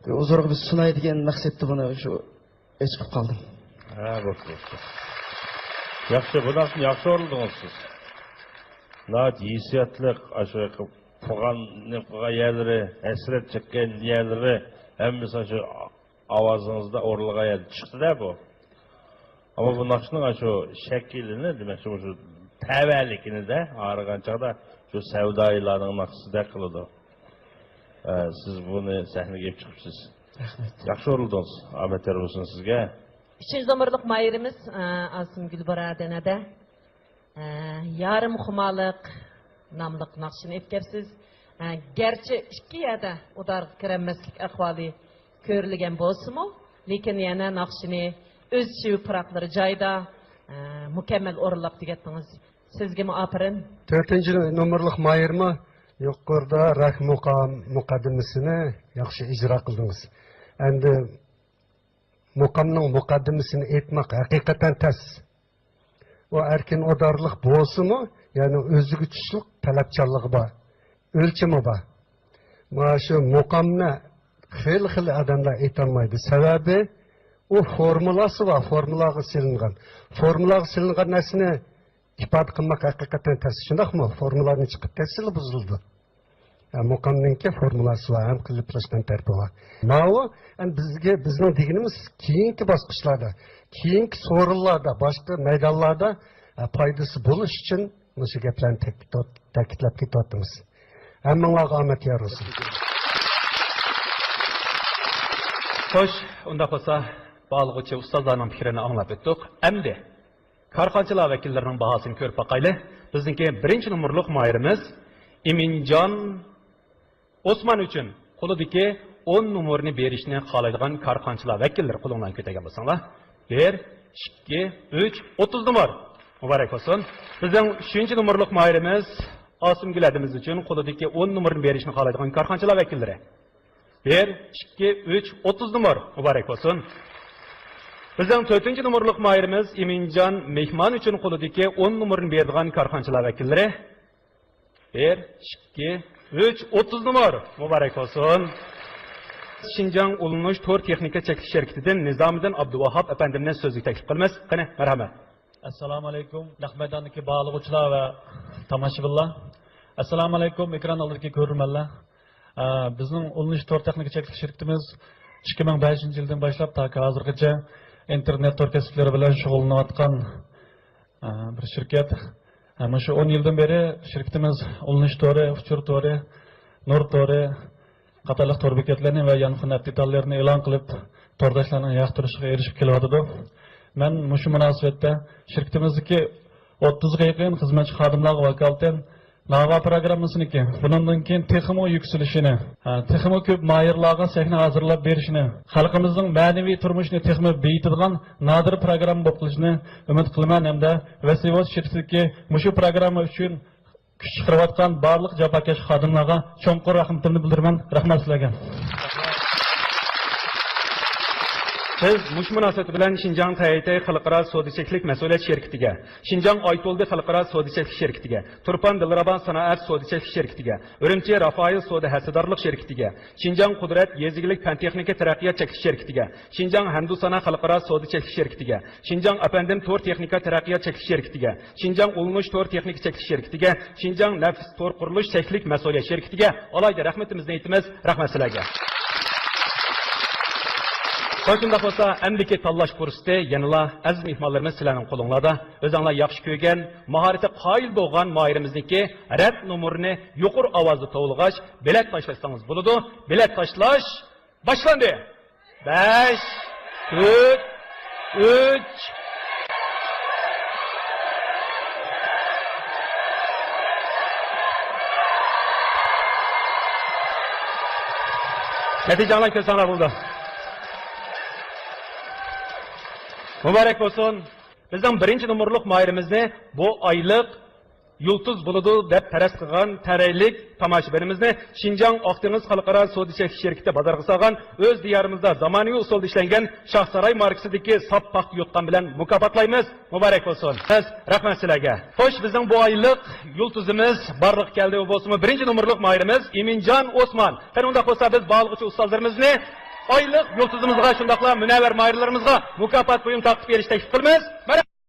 بىر ھۇزۇرىغا بىر سۇناي دېگەن مەقسەتتە بۇنى شۇ ئېچىقىپ قالدىم. ھە، بوپتۇ، بوپتۇ. ياخشى، بۇ ناخشىنى ياخشى ئورۇندىڭىز سىز. ناھايىتى ھېسسىياتلىق، ئاشۇ قىلغان، نېمە قىلغان يەرلىرى، ھەسرەت چەككەن يەرلىرى، ھەممىسى ئاشۇ ئاۋازىڭىزدا ئورۇنلىغان يەردە چىقتى-دە بۇ. ئەمما بۇ ناخشىنىڭ ئاشۇ شەكلىنى، دېمەك، شۇ، شۇ تەۋەلىكىنى-دە، ئاغرىغان چاغدا شۇ سەۋدايىلارنىڭ ناخشىسىدەك قىلىدۇ. ئە، سىز بۇنى سەھنىگە ئېلىپ چىقىپسىز. رەھمەت. ياخشى ئورۇندىڭىز. ئامەت يار بولسۇن سىزگە. ئۈچىنچى نومۇرلۇق ماھىرىمىز، ئە، ئاسىمگۈل بۇرادىنەدە. ئە، يارىم خۇمارلىق ناملىق ناخشىنى ئېيتىپ كەپسىز. ئە، گەرچە ئىككى يەردە ئۇدارغا كىرەلمەسلىك ئەھۋالى كۆرۈلگەن بولسىمۇ، لېكىن يەنە ناخشىنى ئۆز شىۋە پۇراقلىرى جايىدا، ئە، مۇكەممەل ئورۇنلاپ تۈگەتتىڭىز. سىزگىمۇ ئاپىرىن. تۆتىنچى نومۇرلۇق ماھىرمۇ يۇقىرىدا راك مۇقام مۇقەددىمىسىنى ياخشى ئىجرا قىلدىڭىز. ئەمدى مۇقامنىڭ مۇقەددىمىسىنى ئېيتماق ھەقىقەتەن تەس. ئۇ ئەركىن ئۇدارلىق بولسىمۇ، يەنى ئۆزىگە چۈشلۈك تەلەپچانلىقى بار، ئۆلچىمى بار. مانا شۇ مۇقامنى خېلى-خېلى ئادەملەر ئېيتالمايدۇ. سەۋەبى، ئۇ فورمۇلاسى بار، فورمۇلاغا سېلىنغان. فورمۇلاغا سېلىنغان نەرسىنى ئىپادە قىلماق ھەقىقەتەن تەس، شۇنداقمۇ؟ فورمۇلانى چىقىپ كەتسىلا بۇزۇلىدۇ. ھە، مۇقامنىڭكى فورمۇلاسى بار، ھەم قېلىپلاشقان تەرىپى بار. ماۋۇ، ئەمدى بىزگە، بىزنىڭ دېگىنىمىز كېيىنكى باسقۇچلاردا، كېيىنكى سورۇنلاردا، باشقا مەيدانلاردا، ھە، پايدىسى بولۇش ئۈچۈن مۇشۇ گەپلەرنى تەكىت-، تەكىتلەپ كېتىۋاتىمىز. ھەممىڭلارغا ئامەت يار بولسۇن. خوش، ئۇنداق بولسا، باھالىغۇچى ئۇستازلارنىڭ پىكرىنى ئاڭلاپ ئۆتتۇق. ئەمدى كارخانىچىلار ۋەكىللىرىنىڭ باھاسىنى كۆرۈپ باقايلى. بىزنىڭكى بىرىنچى نومۇرلۇق ماھىرىمىز ئىمىنجان ئوسمان ئۈچۈن قولىدىكى ئون نومۇرنى بېرىشنى خالايدىغان كارخانىچىلار ۋەكىللىرى قولۇڭلارنى كۆتەرگەن بولساڭلار. بىر، ئىككى، ئۈچ، ئوتتۇز نومۇر. مۇبارەك بولسۇن. بىزنىڭ ئۈچىنچى نومۇرلۇق ماھىرىمىز ئاسىمگۈل ھەدىمىز ئۈچۈن قولىدىكى ئون نومۇرنى بېرىشنى خالايدىغان كارخانىچىلار ۋەكىللىرى. بىر، ئىككى، ئۈچ، ئوتتۇز نومۇر. مۇبارەك بولسۇن. بىزنىڭ تۆتىنچى نومۇرلۇق ماھىرىمىز ئىمىنجان مېھمان ئۈچۈن قولىدىكى ئون نومۇرنى بېرىدىغان كارخانىچىلار ۋەكىللىرى. بىر، ئىككى، ئۈچ، ئوتتۇز نومۇر. مۇبارەك بولسۇن. شىنجاڭ ئۇلىنىش تور تېخنىكا چەكلىك شىركىتىدىن نىزامىدىن ئابدۇۋاھاب ئەپەندىمنى سۆزگە تەكلىپ قىلىمىز. قېنى، مەرھەمەت. ئەسسالامۇئەلەيكۇم، نەق مەيداندىكى باھالىغۇچىلار ۋە تاماشىبىنلار. ئەسسالامۇئەلەيكۇم، ئېكران ئالدىدىكى كۆرۈرمەنلەر. ئە، بىزنىڭ ئۇلىنىش تور تېخنىكا چەكلىك شىركىتىمىز ئىككى مىڭ بەشىنچى يىلدىن باشلاپ تاكى ھازىرغىچە ئىنتېرنېت تور كەسىپلىرى بىلەن شۇغۇللىنىۋاتقان، ئە، بىر شىركەت. ئە، مۇشۇ ئون يىلدىن بېرى شىركىتىمىز ئۇلىنىش تورى، ئۇچۇر تورى، نۇر تورى، قاتارلىق تور بېكەتلىرىنى ۋە يانفون ئەپ دېتاللىرىنى ئېلان قىلىپ، تورداشلارنىڭ ياقتۇرۇشىغا ئېرىشىپ كېلىۋاتىدۇ. مەن مۇشۇ مۇناسىۋەتتە شىركىتىمىزدىكى ئوتتۇزغا يېقىن خىزمەتچى خادىملارغا ۋاكالىتەن ناۋا پىروگراممىسىنىڭكى بۇنىڭدىن كېيىن تېخىمۇ يۈكسىلىشىنى، ھە، تېخىمۇ كۆپ ماھىرلارغا سەھنە ھازىرلاپ بېرىشىنى، خەلقىمىزنىڭ مەنىۋى تۇرمۇشىنى تېخىمۇ بېيىتىدىغان نادىر پىروگرامما بولۇپ قېلىشىنى ئۈمىد قىلىمەن ھەمدە ۋەسىۋوس شىركىتىدىكى مۇشۇ پىروگرامما ئۈچۈن كۈچ چىقىرىۋاتقان بارلىق جاپاكەش خادىملارغا چوڭقۇر رەھمىتىمنى بىلدۈرىمەن. رەھمەت سىلەرگە. بىز مۇشۇ مۇناسىۋەت بىلەن شىنجاڭ تەيتەي خەلقئارا سودا چەكلىك مەسئۇلىيەت شىركىتىگە، شىنجاڭ ئايتولدى خەلقئارا سودا چەكلىك شىركىتىگە، تۇرپان دىلرەبا سانائەت سودا چەكلىك شىركىتىگە، ئۈرۈمچى رافائېل سودا ھەسسىدارلىق شىركىتىگە، شىنجاڭ قۇدرەت يېزا ئىگىلىك پەن تېخنىكا تەرەققىيات چەكلىك شىركىتىگە، شىنجاڭ ھەمدۇسانا خەلقئارا سودا چەكلىك شىركىتىگە، شىنجاڭ ئەپەندىم تور تېخنىكا تەرەققىيات چەكلىك شىركىتىگە، شىنجاڭ ئۇلىنىش تور تېخنىكا چەكلىك شىركىتىگە، شىنجاڭ نەپىس تور قۇرۇلۇش چەكلىك مەسئۇلىيەت شىركىتىگە ئالاھىدە رەھمىتىمىزنى ئېيتىمىز. رەھمەت سىلەرگە. شۇنداق بولسا، ئەمدىكى تاللاش پۇرسىتى يەنىلا ئەزىز مېھمانلىرىمىز سىلەرنىڭ قولۇڭلاردا. ئۆزۈڭلار ياخشى كۆرگەن، ماھارىتىگە قايىل بولغان ماھىرىمىزنىڭكى رەت نومۇرىنى يۇقىرى ئاۋازدا توۋلىغاچ، بېلەت تاشلىسىڭىز بولىدۇ. بېلەت تاشلاش باشلاندى. بەش، تۆت، ئۈچ. نەتىجەڭلار كۆرسەڭلار بولىدۇ. مۇبارەك بولسۇن. بىزنىڭ بىرىنچى نومۇرلۇق ماھىرىمىزنى بۇ ئايلىق يۇلتۇز بولىدۇ دەپ پەرەز قىلغان تەرەيلىك تاماشىبىنىمىزنى شىنجاڭ ئاق دېڭىز خەلقئارا سودا چەكلىك شىركىتى بازارغا سالغان ئۆز دىيارىمىزدا زامانىۋى ئۇسۇلدا ئىشلەنگەن شاھساراي ماركىسىدىكى ساپ پاختا يوتقان بىلەن مۇكاپاتلايمىز. مۇبارەك بولسۇن. بىز رەھمەت سىلەرگە. خوش، بىزنىڭ بۇ ئايلىق يۇلتۇزىمىز بارلىققا كەلدى. ئۇ بولسىمۇ بىرىنچى نومۇرلۇق ماھىرىمىز ئىمىنجان ئوسمان. قېنى ئۇنداق بولسا بىز بارلىققا ئۇستازلىرىمىزنى ئايلىق يۇلتۇزىمىزغا شۇنداقلا مۇنەۋۋەر ماھىرلىرىمىزغا مۇكاپات بۇيۇم تارقىتىپ بېرىشنى تەكلىپ قىلىمىز.